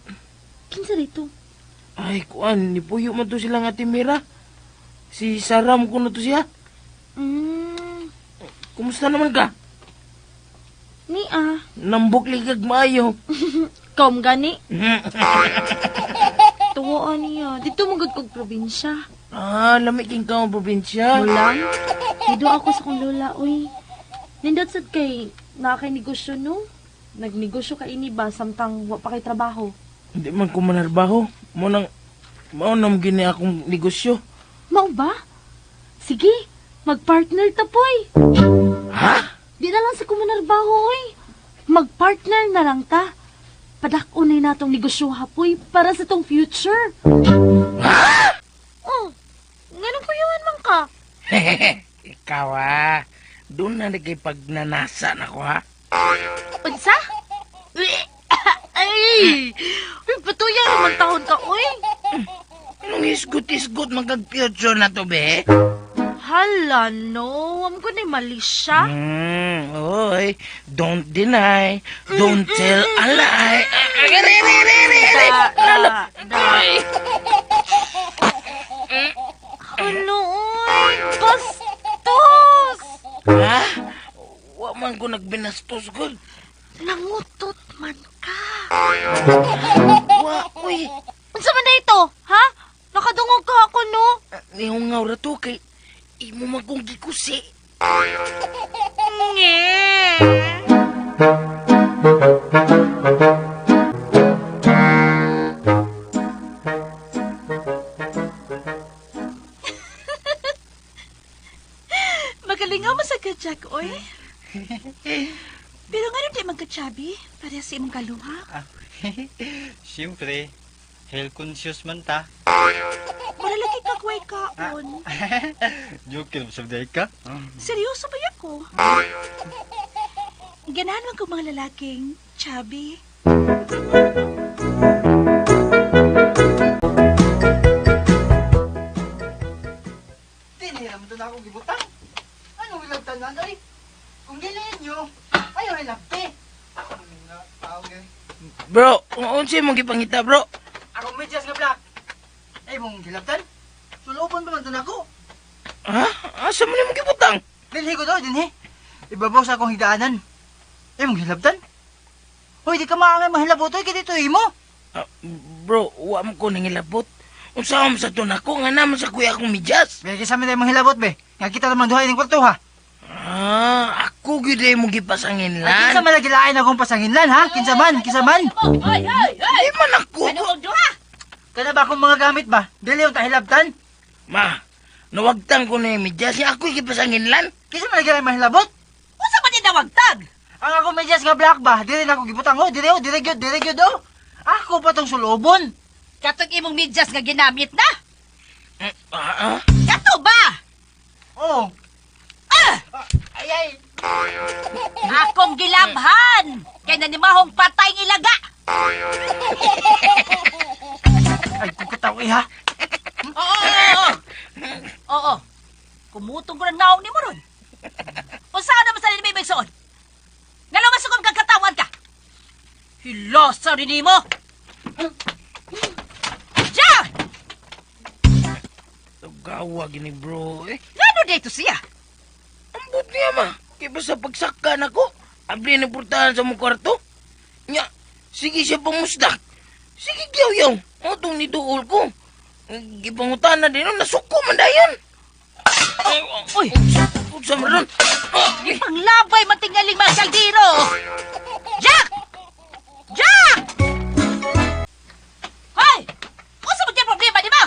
S8: Kinsa dito?
S2: Ay, kuan, nipuyo man to sila nga Mira. Si Sarah mo kuno to siya. Kumusta naman ka?
S8: Ni ah.
S2: Nambok ligag maayo.
S8: Kom gani. Tuwaan niya. Dito mo gud kog probinsya.
S2: Ah, lami king ka mo probinsya.
S8: Mulang. Nido ako sa kong lola, oy. Nindot sad kay naa kay negosyo no. Nagnegosyo ka ini ba samtang wa pa kay trabaho.
S2: Hindi man ko manarbaho. Mo nang mao nang gini akong negosyo.
S8: Mao ba? Sige, magpartner ta poy.
S2: Ha?
S8: Di na lang sa kumanarbaho, oy. Magpartner na lang ta. Padak-on na natong negosyo hapoy para sa tong future. Ha? Oh, nganong kuyuhan man ka?
S2: Ikaw ah. Doon na nagay pagnanasa na ko ha.
S8: Unsa? Ay! Uy, patuya naman taon ka, oy.
S2: Anong isgot-isgot magkag-future na to, be?
S8: Hala, no. Am ko na mali siya.
S2: Oy, don't deny, don't tell a lie. Ari, ari, ari, ari, ari.
S8: Da, da.
S2: Ay.
S8: Ano, oy? Bastos!
S2: Ha? Wa man ko nagbinastos, gud.
S8: Nangutot man ka.
S2: Wa, uy.
S8: Unsa man na ito, ha? Nakadungog ka ako, no?
S2: Nihungaw ra to kay imo man kong gikusi.
S8: Nge.
S6: Magaling nga mo sa ka, Jack, oy. Pero nga di man ka, chubby. Para sa imong kaluha.
S4: Siyempre, health conscious man ta.
S6: Wala lagi ka kuway kaon.
S4: Joke lang sa day ka.
S6: Seryoso ba ko? Ganahan man ko mga lalaking chubby.
S4: Dinira mo to na akong gibutang. Anong ilagtanan ay? Kung dili ninyo, ayaw hilabti.
S2: Bro, unsay mong gipangita, bro?
S4: Akong medyas nga black. Ay mong hilabtan? Sulubon pa man to nako.
S2: Ha? Asa man imong gibutang?
S4: Dinhi ko daw, dinhi. Ibabaw sa akong higaanan. Ay mong hilabtan? Hoy, di ka maangay mahilabot oy kay dito imo.
S2: Ah, bro, wa man ko nangilabot. Unsa man sa to nako nga naman sa kuya akong medyas.
S4: Be, kaysa man tayo manghilabot be. Nga kita naman duha ining kwarto ha.
S2: Ah, ako gyud ay mong gipasanginlan.
S4: Ay, kinsa man lagi lain akong pasanginlan ha? Kinsa man, kinsa man.
S6: Ay, ay, ay!
S2: Di man ako.
S6: Ano og duha?
S4: Kana ba akong mga gamit ba? Dili yung tahilabtan?
S2: Ma, nawagtan ko na yung medyas niya. Ako'y gipasanginlan.
S4: Kinsa man lagi lain mahilabot?
S6: Unsa man ni nawagtag?
S4: Ang akong medyas nga black ba? Dili na ako gibutang oh, dili oh, dili gyud, dili gyud oh. Ako pa tong sulobon.
S6: Katong imong medyas nga ginamit na?
S2: Ah, ah.
S6: Kato ba?
S4: Oh.
S6: Ah!
S4: Ay ay.
S6: Akong gilabhan! Kay nanimahong patay ng ilaga!
S4: Ay kung kataw eh, ha.
S6: Oo, oo, oo. Oo. Kumutong ko ng naong ni mo ron. Unsa naman sa nimi igsoon? Ngano masukom kag katawan ka? Hilosa rin nimo! Jack!
S2: Gawa gini bro eh.
S6: Ngano dito siya?
S2: Ambot niya ma. Kay basta pagsakkan ako, abli na portahan sa mong kwarto. Nya, sige siya pamusdak. Sige gyaw-yaw. Atong niduol ko. Gipangutan na din, nasuko man dayon.
S6: Uy!
S2: Unsa man ron?
S6: Panglabay man tingaling mga kaldero! Jack! Jack! Hoy! Unsa man kay problema di ba?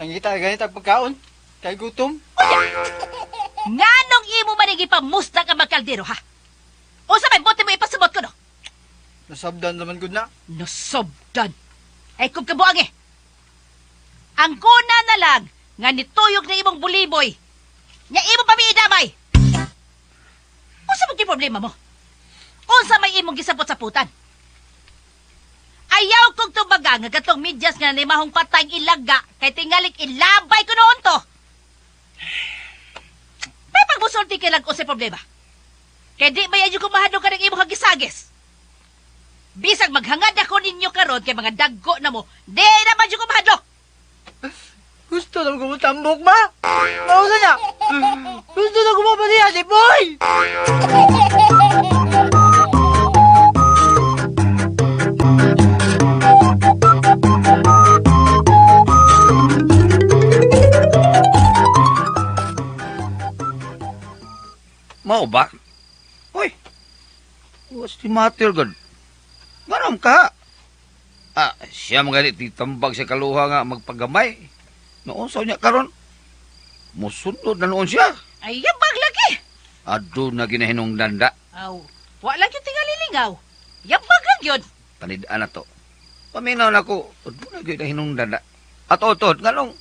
S4: Nangita ganit ang pagkaon. Kay gutom.
S6: Nganong imo man gipamusdak ang mga kaldero ha? Unsa may bote mo ipasabot ko no?
S4: Nasabdan naman gud na.
S6: Nasobdan. Ay kung kabuang eh. Ang kuna na lang nga nituyog na imong buliboy. Nya imo pa miidamay. Unsa man kay problema mo? Unsa may imong gisabot sa putan? Ayaw kong tubaga nga katong medyas nga nimahong patay ilaga kay tingalik ilabay ko noon to. May pagmusulti kay lang unsay problema. Kay di mayayo kumahadlok ka ng imong hagisagis. Bisag maghangad ako ninyo karon kay mga dagko na mo, di naman jud ko mahadlok.
S4: Gusto na ko tambok ma. Mausa na. Gusto na ko mapaniya si Boy.
S7: Mao ba? Uy, what's the matter, God? Nganom ka? Ah, siya mga titambag sa kaluha nga magpagamay. Noon sa niya karon. Musunod na noon siya.
S6: Ay, yabag lagi.
S7: Ado na ginahinong danda.
S6: Aw, wa lang yung tingalilingaw. Yabag lang yun.
S7: Panidaan na to. Paminaw na ko, ado na ginahinong danda. At otod, nganong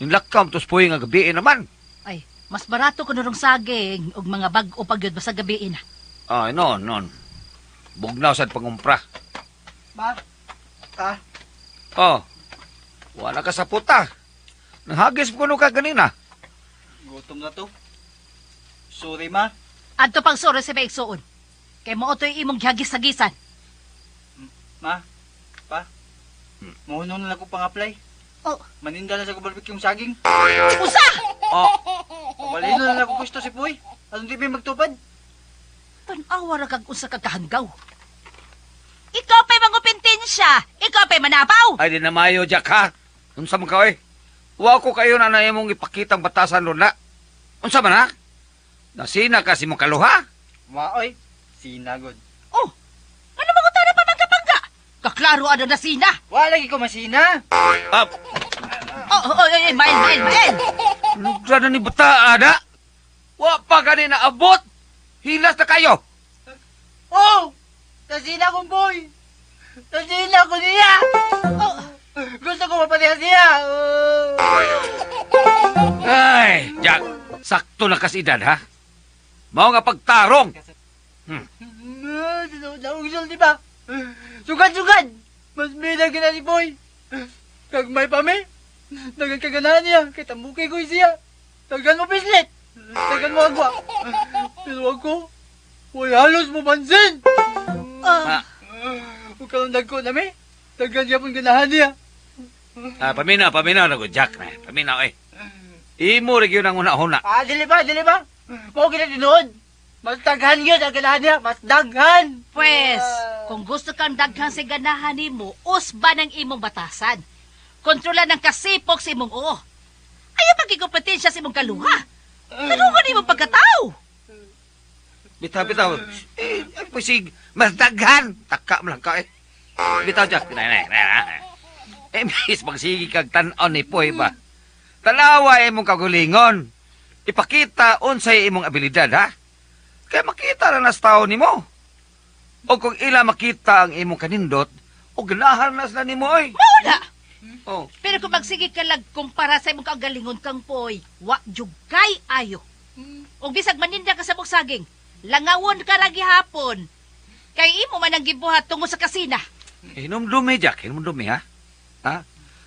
S7: nilakam tos puwi nga gabi naman.
S6: Ay, mas barato ko nurong saging og mga bag-o pag yun basta gabi na.
S7: Ay, noon, noon. Bugnaw sad pangumpra.
S4: Ma. Ah,
S7: Oh, wala ka sa puta. Nahagis ko no ka ganina.
S4: gutom na to. Sorry ma.
S6: Adto pang soro sa maigsuon. Kay mao to'y imong gihagis-hagisan.
S4: Ma. Pa. Muhunon na lang ko pang-apply.
S6: Oh.
S4: Maninda na sa ko barbecue yung saging.
S6: Usa!
S7: Oh,
S4: Pabalino na lang ko gusto si Boy. Anong di ba magtupad?
S6: Tan-awa ra kag usa ka kahanggaw. Ikaw pa'y mangupintensya. Ikaw pa'y manapaw.
S7: ay di na mayo, Jack, ha? Unsa man ka, oy? Wa ko kayo na na imong ipakitang batasan ron na. Unsa man, ha? Nasina ka si mong kaluha?
S4: Maoy. Sinagod.
S6: Oh, ano mangutana pa magkapangga? Kaklaro ano na sina.
S4: Wala lagi ko masina.
S7: Ah,
S6: Oh, oh, oh, eh, mael, mael, mael.
S7: lugra na ni bata, ada. Wa pa gani na abot. Hilas na kayo.
S4: Oh! Nasina kong boy! Nasina ko niya!
S6: Oh,
S4: Gusto ko mapareha siya! Oh.
S7: Ay, Jack, sakto na kas edad, ha? Mao nga pagtarong.
S4: Nausol, di ba? Sugad-sugad! Mas bilang na si Boy! Kagmay pa mi! Dagan kaganahan niya! Kay tambukay ko siya! Dagan mo pislit! Dagan mo agwa! Pero ako, way halos mo pansin!
S6: oh.
S7: Ah,
S4: Huwag ka lang dagko na mi! Dagan siya pong ganahan niya!
S7: ah, paminaw, paminaw na ko, Jack. Na. Paminaw, eh. Imo rin yun ang una-una.
S4: Ah, dili ba? Dili ba? Mao gina tinuod. Mas daghan yun ang ganahan niya. Mas daghan.
S6: Pwes, kung gusto kang daghan sa ganahan nimo, usba ng imong batasan. Kontrola ng kasipok sa imong oo. Ayaw pagkikompetensya sa imong kaluha. Tanungan imong pagkatao.
S7: Bitaw, bitaw. Eh, ay, pusig, mas daghan. Taka mo lang ka, eh. Bitaw, Jack. Nay, nay, nay, nay. Eh, mis, magsigi kag tan-on ni Poy ba? Tanawa imong kagulingon. Ipakita unsay imong abilidad, ha? Kaya makita na nas tao nimo. O kung ila makita ang imong kanindot, o ganahan na sila nimo, oy.
S6: Mao na.
S7: Oh.
S6: Pero kung magsige ka lag kumpara sa imong kaugalingon kang poy, wa jud kay ayo. Ug bisag maninda ka sa mong saging, langawon ka ra gihapon. Kay imo man ang gibuhat tungo sa kasina.
S7: Hinumdumi, Jack. Hinumdumi, ha? Ha?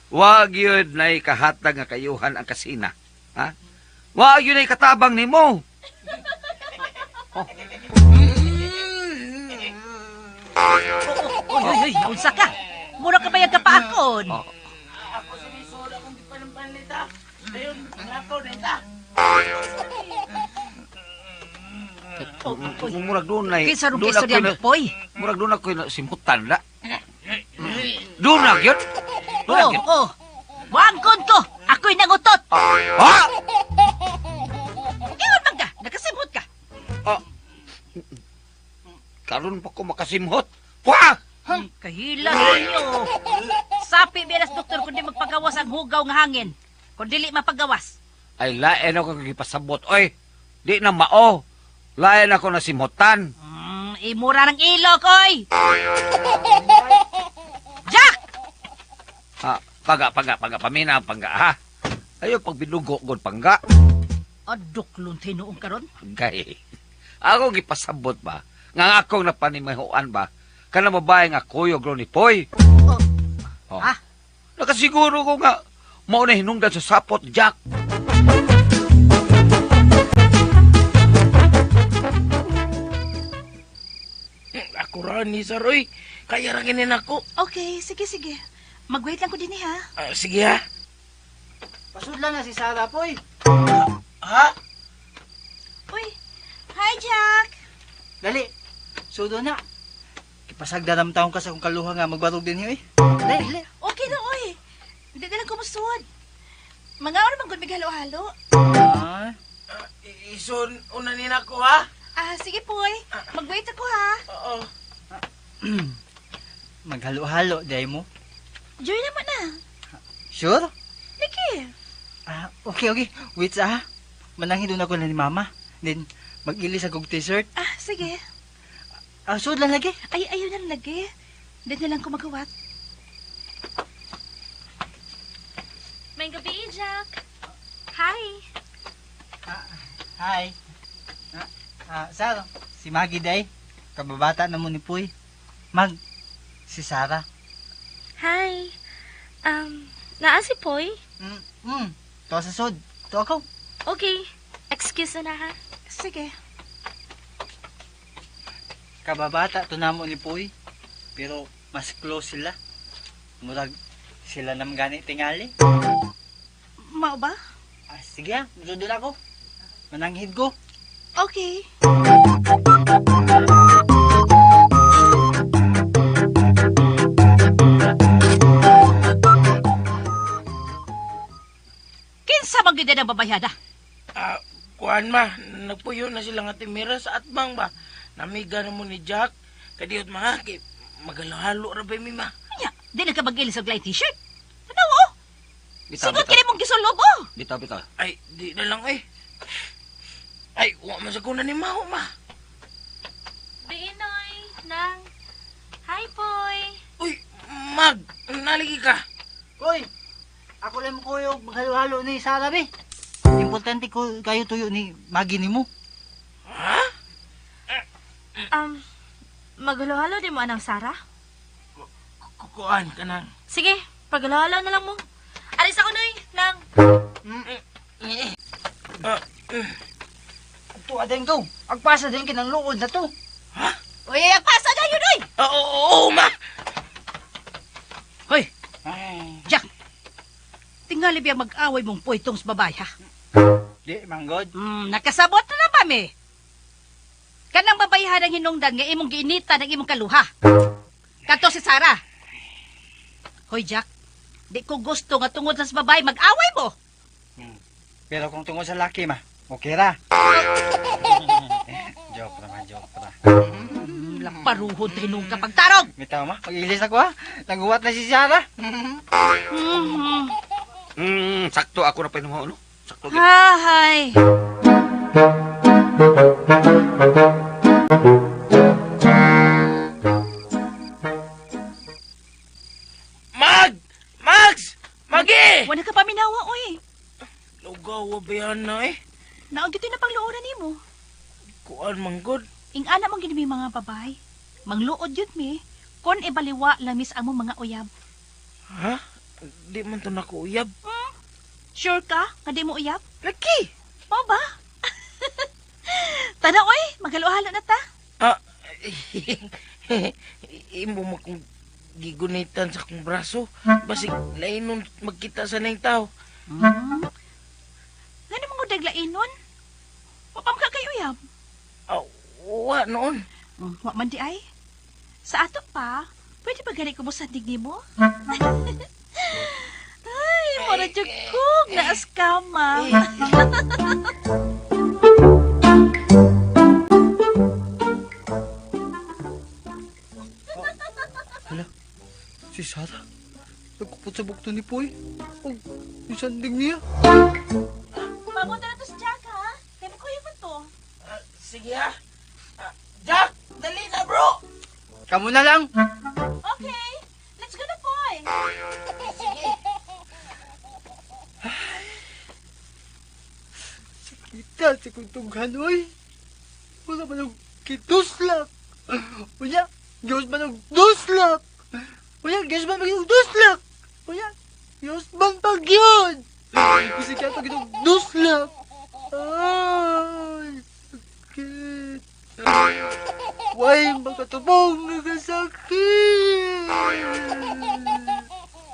S7: Wag yun na ikahatag nga kayuhan ang kasina. Ha? Wag yun na ikatabang nimo.
S6: Oy, oy, oy, naunsa ka. Mura ka ba yung kapaakon?
S2: Ako si Misod, akong gipanampan nita. Ayun, nakaw nita.
S7: Murag doon na
S6: Kinsa rong istorya ni Poy?
S7: Murag doon ako na simutan la. Doon na gyud. Doon na
S6: Oh,
S7: gyud.
S6: oh. Wangkon ko! Ako'y nangutot!
S7: Ha?
S6: Ingon man ka! Nakasimhot ka!
S7: Karon pa ko makasimhot. Wah!
S6: Kahila ninyo! Sapi bilas doktor kundi magpagawas ang hugaw nga hangin. Kung dili mapagawas.
S7: Ay lain ako gipasabot oy. Di na mao. Lain ako na simhotan.
S6: Imura ng ilok, oy! Jack!
S7: Ha, paga paga paga pamina pangga ha. Ayo pagbinugo gud pangga.
S6: Aduklon tinuong karon.
S7: Gay. Ako gipasabot ba nga akong napanimahuan ba kana babae nga kuyog ro ni Poy. Oh.
S6: Ha?
S7: Nakasiguro ko nga mao na hinungdan sa sapot Jack.
S2: Ako ra ni sir, oy. Kaya ra ginin ako.
S6: Okay, sige, sige. Mag-wait lang ko din ha.
S2: Sige ha.
S4: Pasudla na si Sarah, Poy.
S2: Ha?
S6: Uy, hi Jack!
S4: Dali, sudo na. Kipasagda naman taong ka sa kong kaluha nga magbarog din eh. Dali, dali.
S6: Okay na, oy. Hindi na lang kumusod. Mga oras man gud mig halo-halo.
S4: Ah,
S2: Ison, una ni nako ha.
S6: Ah, sige, Poy. Mag-wait ako ha.
S2: Oo.
S4: Maghalo-halo, day mo.
S6: Joy naman na.
S4: Sure?
S6: Lagi.
S4: Ah, okay, okay. Wait sa ha. Manangin doon ako na ni Mama. Then, mag-ilis akong t-shirt.
S6: Ah, sige.
S4: Ah, sud lang lagi.
S6: Ay, ayun na lagi. Hindi na lang ko magawat.
S8: May gabi, Jack. Hi.
S4: Hi. Sir, si Maggie day. Kababata na mo ni Puy. Mag, si Sarah.
S8: Hi. Naa si Poy?
S4: To sa sud. To ako.
S8: Okay. Excuse na ha.
S6: Sige.
S4: Kababata to namo ni Puy. Pero mas close sila. Murag sila nam gani tingali.
S6: Mao ba?
S4: Ah, sige ah, musunod ako. Mananghid ko.
S6: Okay. Kinsa man gyud ang babayhana?
S2: Ah, kuan ma, nagpuyo na sila nga timira sa atbang ba. Namiga na mo ni Jack. Kadiyot ma, kay maghalo-halo ra ba mi ma.
S6: Nya, di na ka mag-ilis og light t-shirt. Ano oh?
S7: Bitaw,
S6: Sigot
S7: bitaw.
S6: kini mong gisulob oh.
S7: Bitaw, bitaw.
S2: Ay, di na lang eh. Ay, wa man sa kuna ni Maho ma.
S8: Binoy, nang. Hi, Poy.
S2: Uy, Mag, naligi ka.
S4: Uy, ako lang kuyog maghalo-halo ni Sarah be. Importante ko kayo tuyo ni Maggie ni mo.
S2: Ha?
S8: Maghalo-halo di mo anang Sarah?
S2: Kukuan ka nang.
S8: Sige, paghalo-halo na lang mo. Alis ako, Noy, nang.
S4: Tuwa din ko. Agpasa din kinang luod na to.
S2: Ha?
S6: Uy, agpasa na yun, oy!
S2: Oo, oo, ma!
S6: Hoy! Jack! Tingali biya mag-away mong puitong sa babae, ha?
S4: Di, manggod.
S6: Nakasabot na na ba, me? Kanang babayihan ang hinungdan nga imong giinita ng imong kaluha. Kato si Sarah. Hoy, Jack. Di ko gusto nga tungod sa babae mag-away mo.
S4: Pero kung tungod sa laki, ma, okay ra. Joke ra, ma, joke ra.
S6: Laparuhon tayo nung kapagtarong.
S4: Bitaw, ma, mag-ilis ako, ha. Naguwat na si Sarah.
S7: Sakto ako na pahinuha, no? Sakto.
S6: Hay.
S2: Mag! Mags! Magi!
S6: Wala ka paminawa, oy.
S2: Lugaw, wabayan na eh.
S6: Naong gito na pangluoran nimo.
S2: Kuan, manggod.
S6: Ing-ana mong ginimi mga babay. Mangluod yun mi. Kon ibaliwa lamis ang mong mga uyab.
S2: Ha? Di man to nako uyab.
S6: Sure ka? Nga di mo uyab?
S2: Laki!
S6: Mao ba? Tana, oy. Maghalo-halo na ta.
S2: Ah, Imo mo kong gigunitan sa akong braso. Basig lainon magkita sa ning tao.
S6: Ngano mga daglainon? Wa pa man ka kay uyab.
S2: Aw, wa noon.
S6: Wa man di ay. Sa ato pa, pwede ba gani ko mo sandig nimo? Ay, mura jud kog naas kama.
S4: Hala, si Sarah. Nagkupot sa bukto ni Poy. Oh, yung sandig niya.
S6: Pamunta na to si Jack, ha? Kaya mo kuya man to.
S2: Sige ha. Jack, dali na bro.
S4: Kamu na lang.
S6: Okay, let's go na, Poy.
S4: Sakita sa kong oy. Wala man og kituslak. Unya, Diyos man og duslak. Unya, Diyos man og duslak. Unya, Diyos man pag yun. Kasi kaya pag itong duslak. Ay, sakit. Way, makatubong nga kasakit.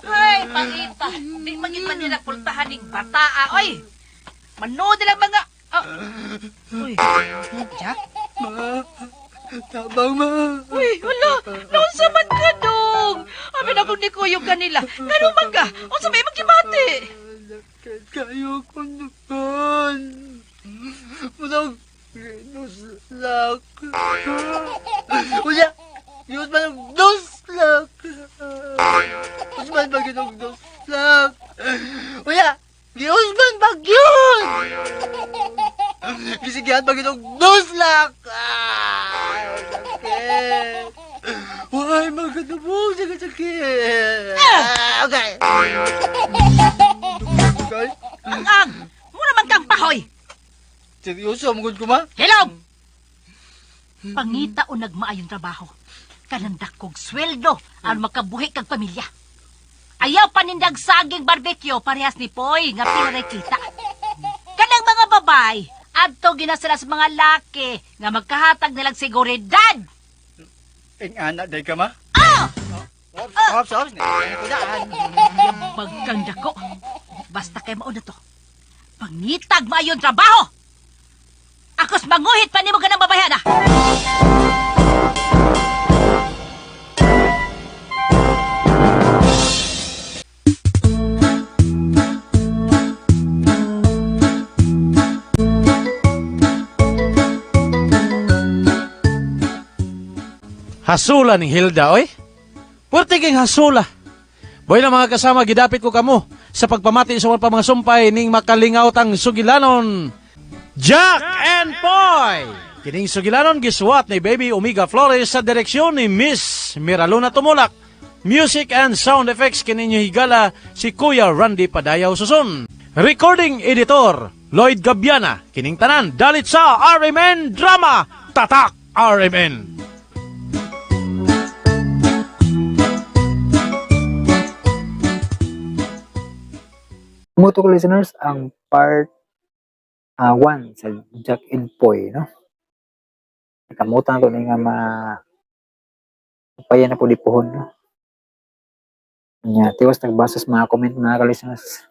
S6: Ay, pangita. Di maging man nila pultahan ning bataa, oy. Manood lang mga... Oh. Uy, Jack?
S4: Ma, tabang ma.
S6: Uy, hala, naunsa man ka dong? Abi na kung ni kuyog kanila. Ngano man ka? Unsa may magkibati?
S4: Sakit kayo ko noon. Munang ginuslak. Unya, Diyos man ang duslak. Diyos man ba ginong duslak? Unya, Diyos man ba yun? Gisigyan ba ginong duslak? Ah, sakit. Why, magkatubong sa kasakit. Ah, okay. Okay.
S6: Ang-ang! Mura man kang pahoy!
S4: Seryoso, mugod ko ma?
S6: Hello! Pangita o nagmaayong trabaho. Kanang dakog sweldo ang makabuhi kag pamilya. Ayaw panindag saging barbecue parehas ni Poy nga pila kita. Kanang mga babay, adto ginasala sa mga laki nga magkahatag nilang seguridad.
S4: Ing anak day ka ma?
S6: Ah!
S4: Ops, ops, ops. Kudaan.
S6: Yabag kang dako. Basta kay mao na to. Pangitag maayon trabaho. Akos manguhit pa nimo ganang babayhan ah.
S5: Hasula ni Hilda, oy. Pwerte king hasula. Boy na mga kasama, gidapit ko kamo sa pagpamati sa pa mga sumpay ning makalingaw tang sugilanon. Jack and Poy! Kining sugilanon gisuwat ni Baby Omega Flores sa direksyon ni Miss Miraluna Tumulak. Music and sound effects kininyo higala si Kuya Randy Padayaw Susun. Recording editor Lloyd Gabiana. Kining tanan dalit sa RMN Drama Tatak RMN.
S1: Muto ko listeners ang part 1 sa Jack and Poy, no? Nakamutan ko ni nga ma upayan na po di pohon, no? Nya, tiwas nagbasa sa mga comment mga ka-listeners.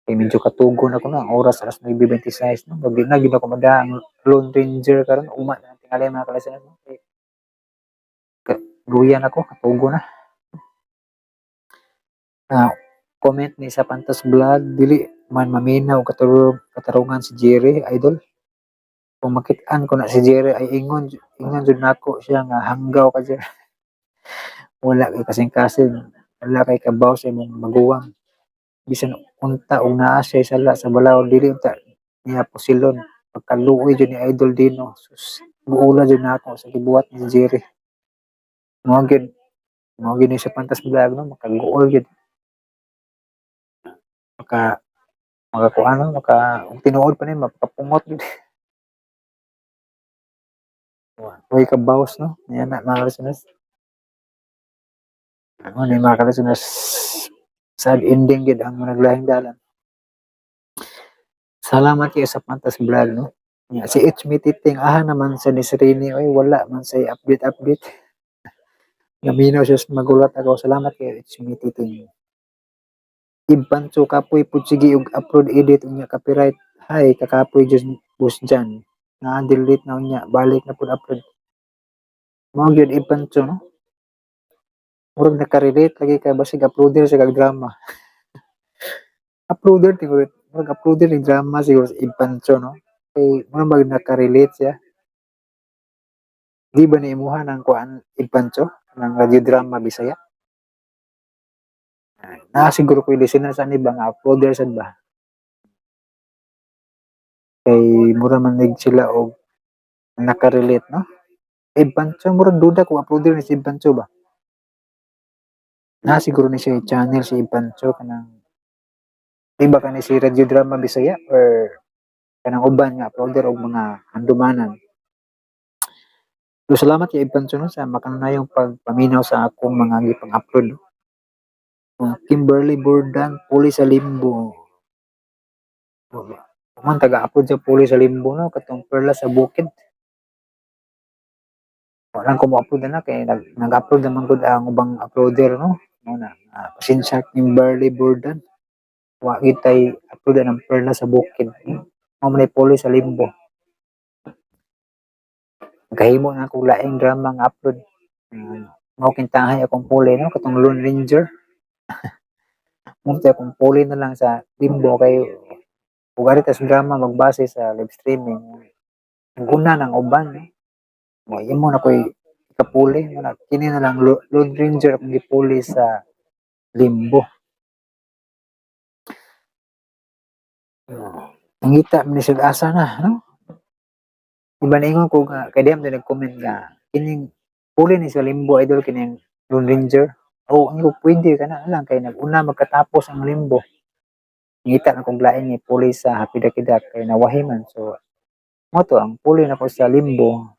S1: Kay medyo katugon ako no, ang oras alas 9:26, no? Pag di na gid ako mada ang Lone Ranger karon uma na ang tingali mga ka-listeners, no? Kay luyan ako, katugon na. Comment ni sa Pantas Vlog, dili man maminaw katarungan si Jerry, idol. Kung makit-an ko na si Jerry ay ingon ingon jud nako siya nga hanggaw ka Jerry. Wala kay kasing-kasing, wala kay kabaw sa imong maguwang. Bisan unta og naa siya sala sa balaw dili unta niya pusilon. Pagkaluoy jud ni Idol Dino, sus, guula jud nako sa gibuhat ni Jerry. Mao gyud ni sa Pantas Vlog, no, makaguol gyud. Maka makakuan no, maka og tinuod pa ni makapungot gyud. Way kabaws, no. Yan na mga listeners. Ano ni mga listeners, sad ending gyud ang mga naglahing dalan. Salamat kayo sa Pantas Vlog, no. Ya, si H. Mititing, aha naman sa ni Srini, oy wala man say update update. Naminaw siya sa magulat ako. Salamat kay it's me titing. Ibanso kapoy pud sige og upload edit unya copyright. Hay kakapoy just bus dyan. Na delete na unya balik na pud upload. Mao gyud Ibanso, no? Murag nakarelate lagi kay basig uploader sa kag drama. Uploader tingod murag uploader ni drama siguro sa Ibanso, no? Kay murag mag nakarelate siya. Di ba ni imuha ng kuan Ibanso ng radio drama Bisaya? Na siguro ko listener sa ani ba nga uploader sad ba? Kay mura man nig sila og nakarelate, no? Ibanso murag duda kung uploader ni si Ibanso ba. Na siguro ni siya channel si Ibanso kanang di ba kani si radio drama Bisaya or kanang uban nga uploader og mga handumanan. So, salamat kay Ibanso, no, sa makanunayong pagpaminaw sa akong mga gipang-upload. No? Kimberly Burdan, Puli sa Limbo. Man taga-upload sa Puli sa Limbo, no, katong Perla sa Bukid. Wala ko mo-upload na kay nag-upload naman gud ang ubang uploader, no. Mo na, pasensya Kimberly Burdan. Wa gid tay upload ng Perla sa Bukid. Mao man ay Puli sa Limbo. Gahimo na akong laing drama nga upload. Mao kintahay akong puli, no, katong Lone Ranger. Munti akong puli na lang sa Limbo kay ug ari tas drama magbase sa live streaming. Guna ng uban, no. Mo imo na koy kapuli mo na kini na lang Lone Ranger akong gipuli sa Limbo. Nangita man ni sila asa na, no? Iba na ingon ko nga kay diam nag-comment nga kining puli ni sa Limbo idol kining Lone Ranger. Oh, ang ko pwede ka na lang kay nag-una magkatapos ang Limbo. Ngita na kong lain ni puli sa Happy Dakidak kay nawahi man. So mo to ang puli na ko sa Limbo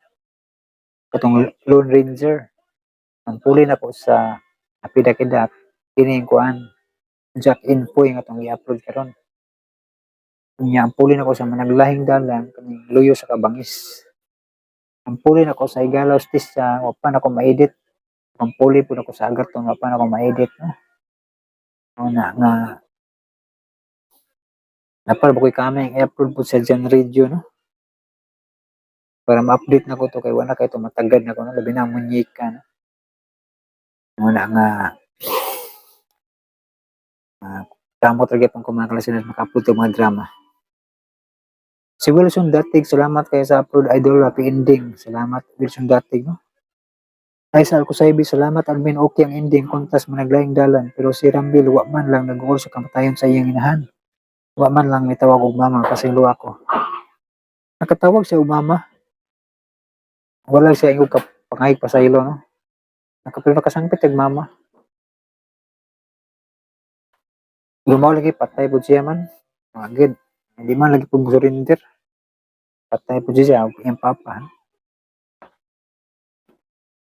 S1: katong Lone Ranger. Ang puli na ko sa Happy Dakidak kining kuan Jack Infoy nga tong i-upload karon. Unya ang puli nako sa Managlahing Dalan kaning Luyo sa Kabangis. Ang puli nako sa Higala Hustisa wa pa nako ma-edit. Ang puli pud nako sa Agaton wa pa nako ma-edit, no. Mao na nga napal ba ko'y kaming i-upload pud sa Jan Radio, no? Para ma-update na ko to kay wala kay to matagad na ko, no, labi na ang munyika, no. Mao na nga kamot ra gyapon ko mga kalasiners maka-upload og mga drama. Si Wilson Datig, salamat kayo sa upload idol, happy ending. Salamat Wilson Datig, no. Ay sa Alcosaibi, salamat admin, okay ang ending kontas Managlaing Dalan pero si Rambil wa man lang nag sa kamatayon sa iyang inahan. Wa man lang mitawag og mama pasaylo ako. Nakatawag siya og mama. Wala siya ingog pangayig pasaylo, no. Nakapilo nakasangpit og mama. Lumaw lagi patay pud siya man. Agad. Hindi man lagi pud surrender. Patay pud siya iyang papa.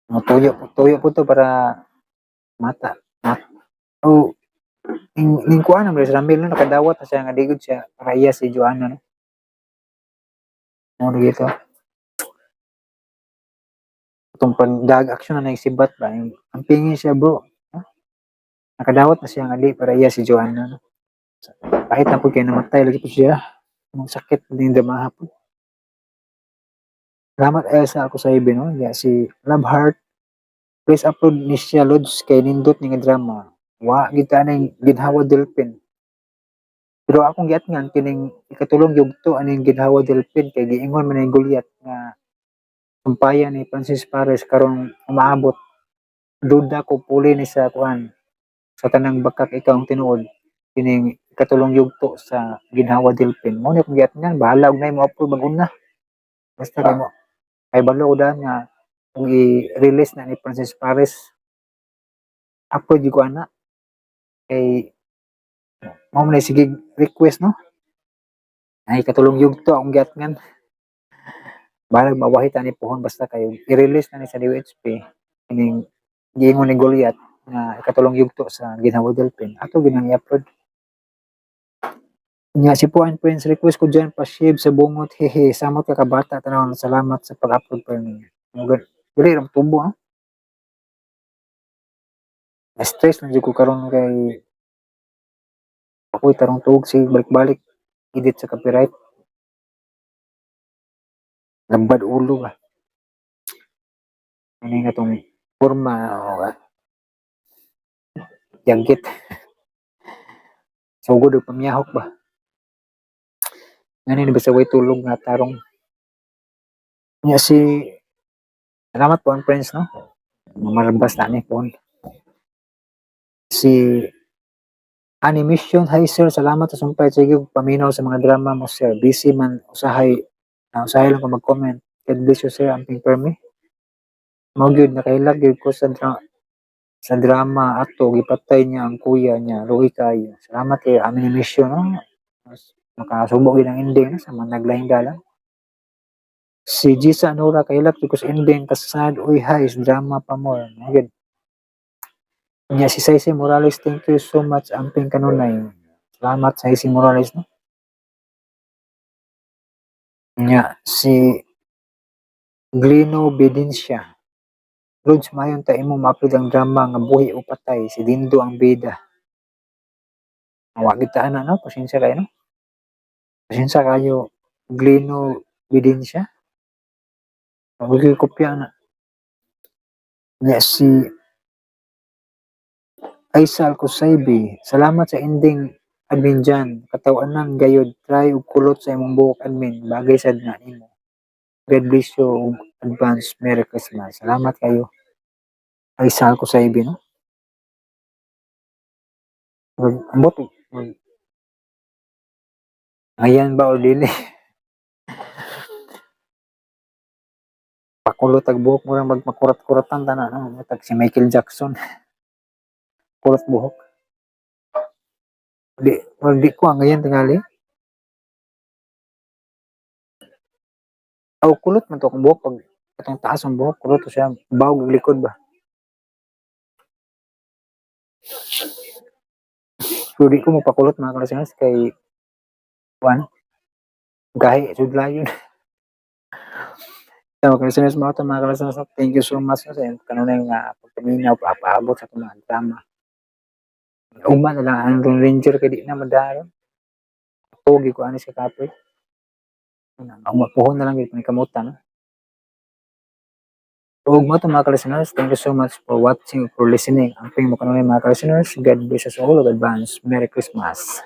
S1: No, tuyo po to para mata. Mat. Oh, ning ning kuan naman si Ramil, no, nakadawat na siya nga digod siya para iya si Joanna, no. Mo dito. Itong pagdag action na naisibat ba, yung, ang pingin siya bro. No? Nakadawat na siya nga di para iya si Joanna, no. Kahit na po kaya namatay lagi po siya. Ang sakit din damaha po. Salamat Elsa ako sa ibi, no. Ya, si Love Heart, please upload ni siya Lods kay nindot ni nga drama. Wa gid ning Ginhawa Delphin. Pero akong giatngan kining ikatulong yugto aning Ginhawa Delphin kay giingon man ni Goliath nga sumpayan ni Francis Pares karon umaabot. Duda ko puli ni sa kuan sa tanang bakak ikaw ang tinuod kining ikatulong yugto sa Ginhawa Delphin. Mo ni akong giatngan, bahala og nay mo upload mag-una. Basta kay mo kay balo ko daan nga kung i-release na ni Francis Pares upload gyud ko ana kay mao man sige request, no. Ay katulong yugto akong giatngan. Balag mawahit ani pohon basta kayo i-release na ni sa DOHP kining giingon ni Goliath nga ikatulong yugto sa Ginhawa Delphin ato ginang i-upload. Nya si Puan Prince, request ko dyan pa-shave sa bungot, hehe, samot ka kabata, tanaw, salamat sa pag-upload pa niya. Dili ram tubo, ha? Na-stress lang jud ko karon kay ako'y tarong tuog sig balik-balik edit sa copyright. Labad ulo ba. Ini nga tong forma o yagit. Sugod og pamiyahok ba. Ngani ni basta way tulog nga tarong. Nya si salamat po ang friends, no. Mamarabas na ni po. Si Animation, hi sir, salamat sa sumpay, sige paminaw sa mga drama mo sir. Busy man usahay, usahay lang ko mag-comment. God bless you sir, amping permi. Mao gyud nakailag gyud ko sa drama ato gipatay niya ang kuya niya, luoy kayo. Salamat kay Animation, no. Mas makasubo gyud ang ending, no, sa mga naglaing dalan. Si Gisa Nora, kailak gyud ko sa ending, kasad uy hi, drama pa more. Mao gyud. Nya si Saisay Morales, thank you so much, amping kanunay. Salamat Saisay Morales, no. Nya si Glino Bedencia. Lods, mayon ta imo ma-upload ang drama nga Buhi o Patay, si Dindo ang bida. Wa gid ta ana, no, pasensya kayo, no. Pasensya kayo Glino Bedencia. Wa gyud kopya na. Nya si Aisal Kusaybi, salamat sa ending admin Jan. Katawanan gayod, try og kulot sa imong buhok admin, bagay sad na nimo. God bless you ug advance Merry Christmas. Salamat kayo. Aisal Kusaybi, no. Ambot mag ayan ba o dili? Pakulot ag buhok mo lang magmakurat-kuratan tanan, no? Tag si Michael Jackson. Kulot buhok. Di, well, di ko ang ganyan tingali. Aw, kulot man to akong buhok. Pag itong taas ang buhok, kulot to siya. Bawg ang likod ba? Pero di ko magpakulot mga kalasingas kay Juan. Gahi, sudla yun. So, mga kalasingas mga ito, mga kalasingas, thank you so much sa kanunay nga pagpaminaw, papaabot sa itong mga drama. Uma na lang ang Lone Ranger kay di na madaron. Pogi ko ani sa kapoy. Uma puhon na lang gyud panikamutan, no? Ug mo to mga ka-listeners, thank you so much for watching, for listening. Amping mo kanunay mga ka-listeners. God bless us all. Advance Merry Christmas.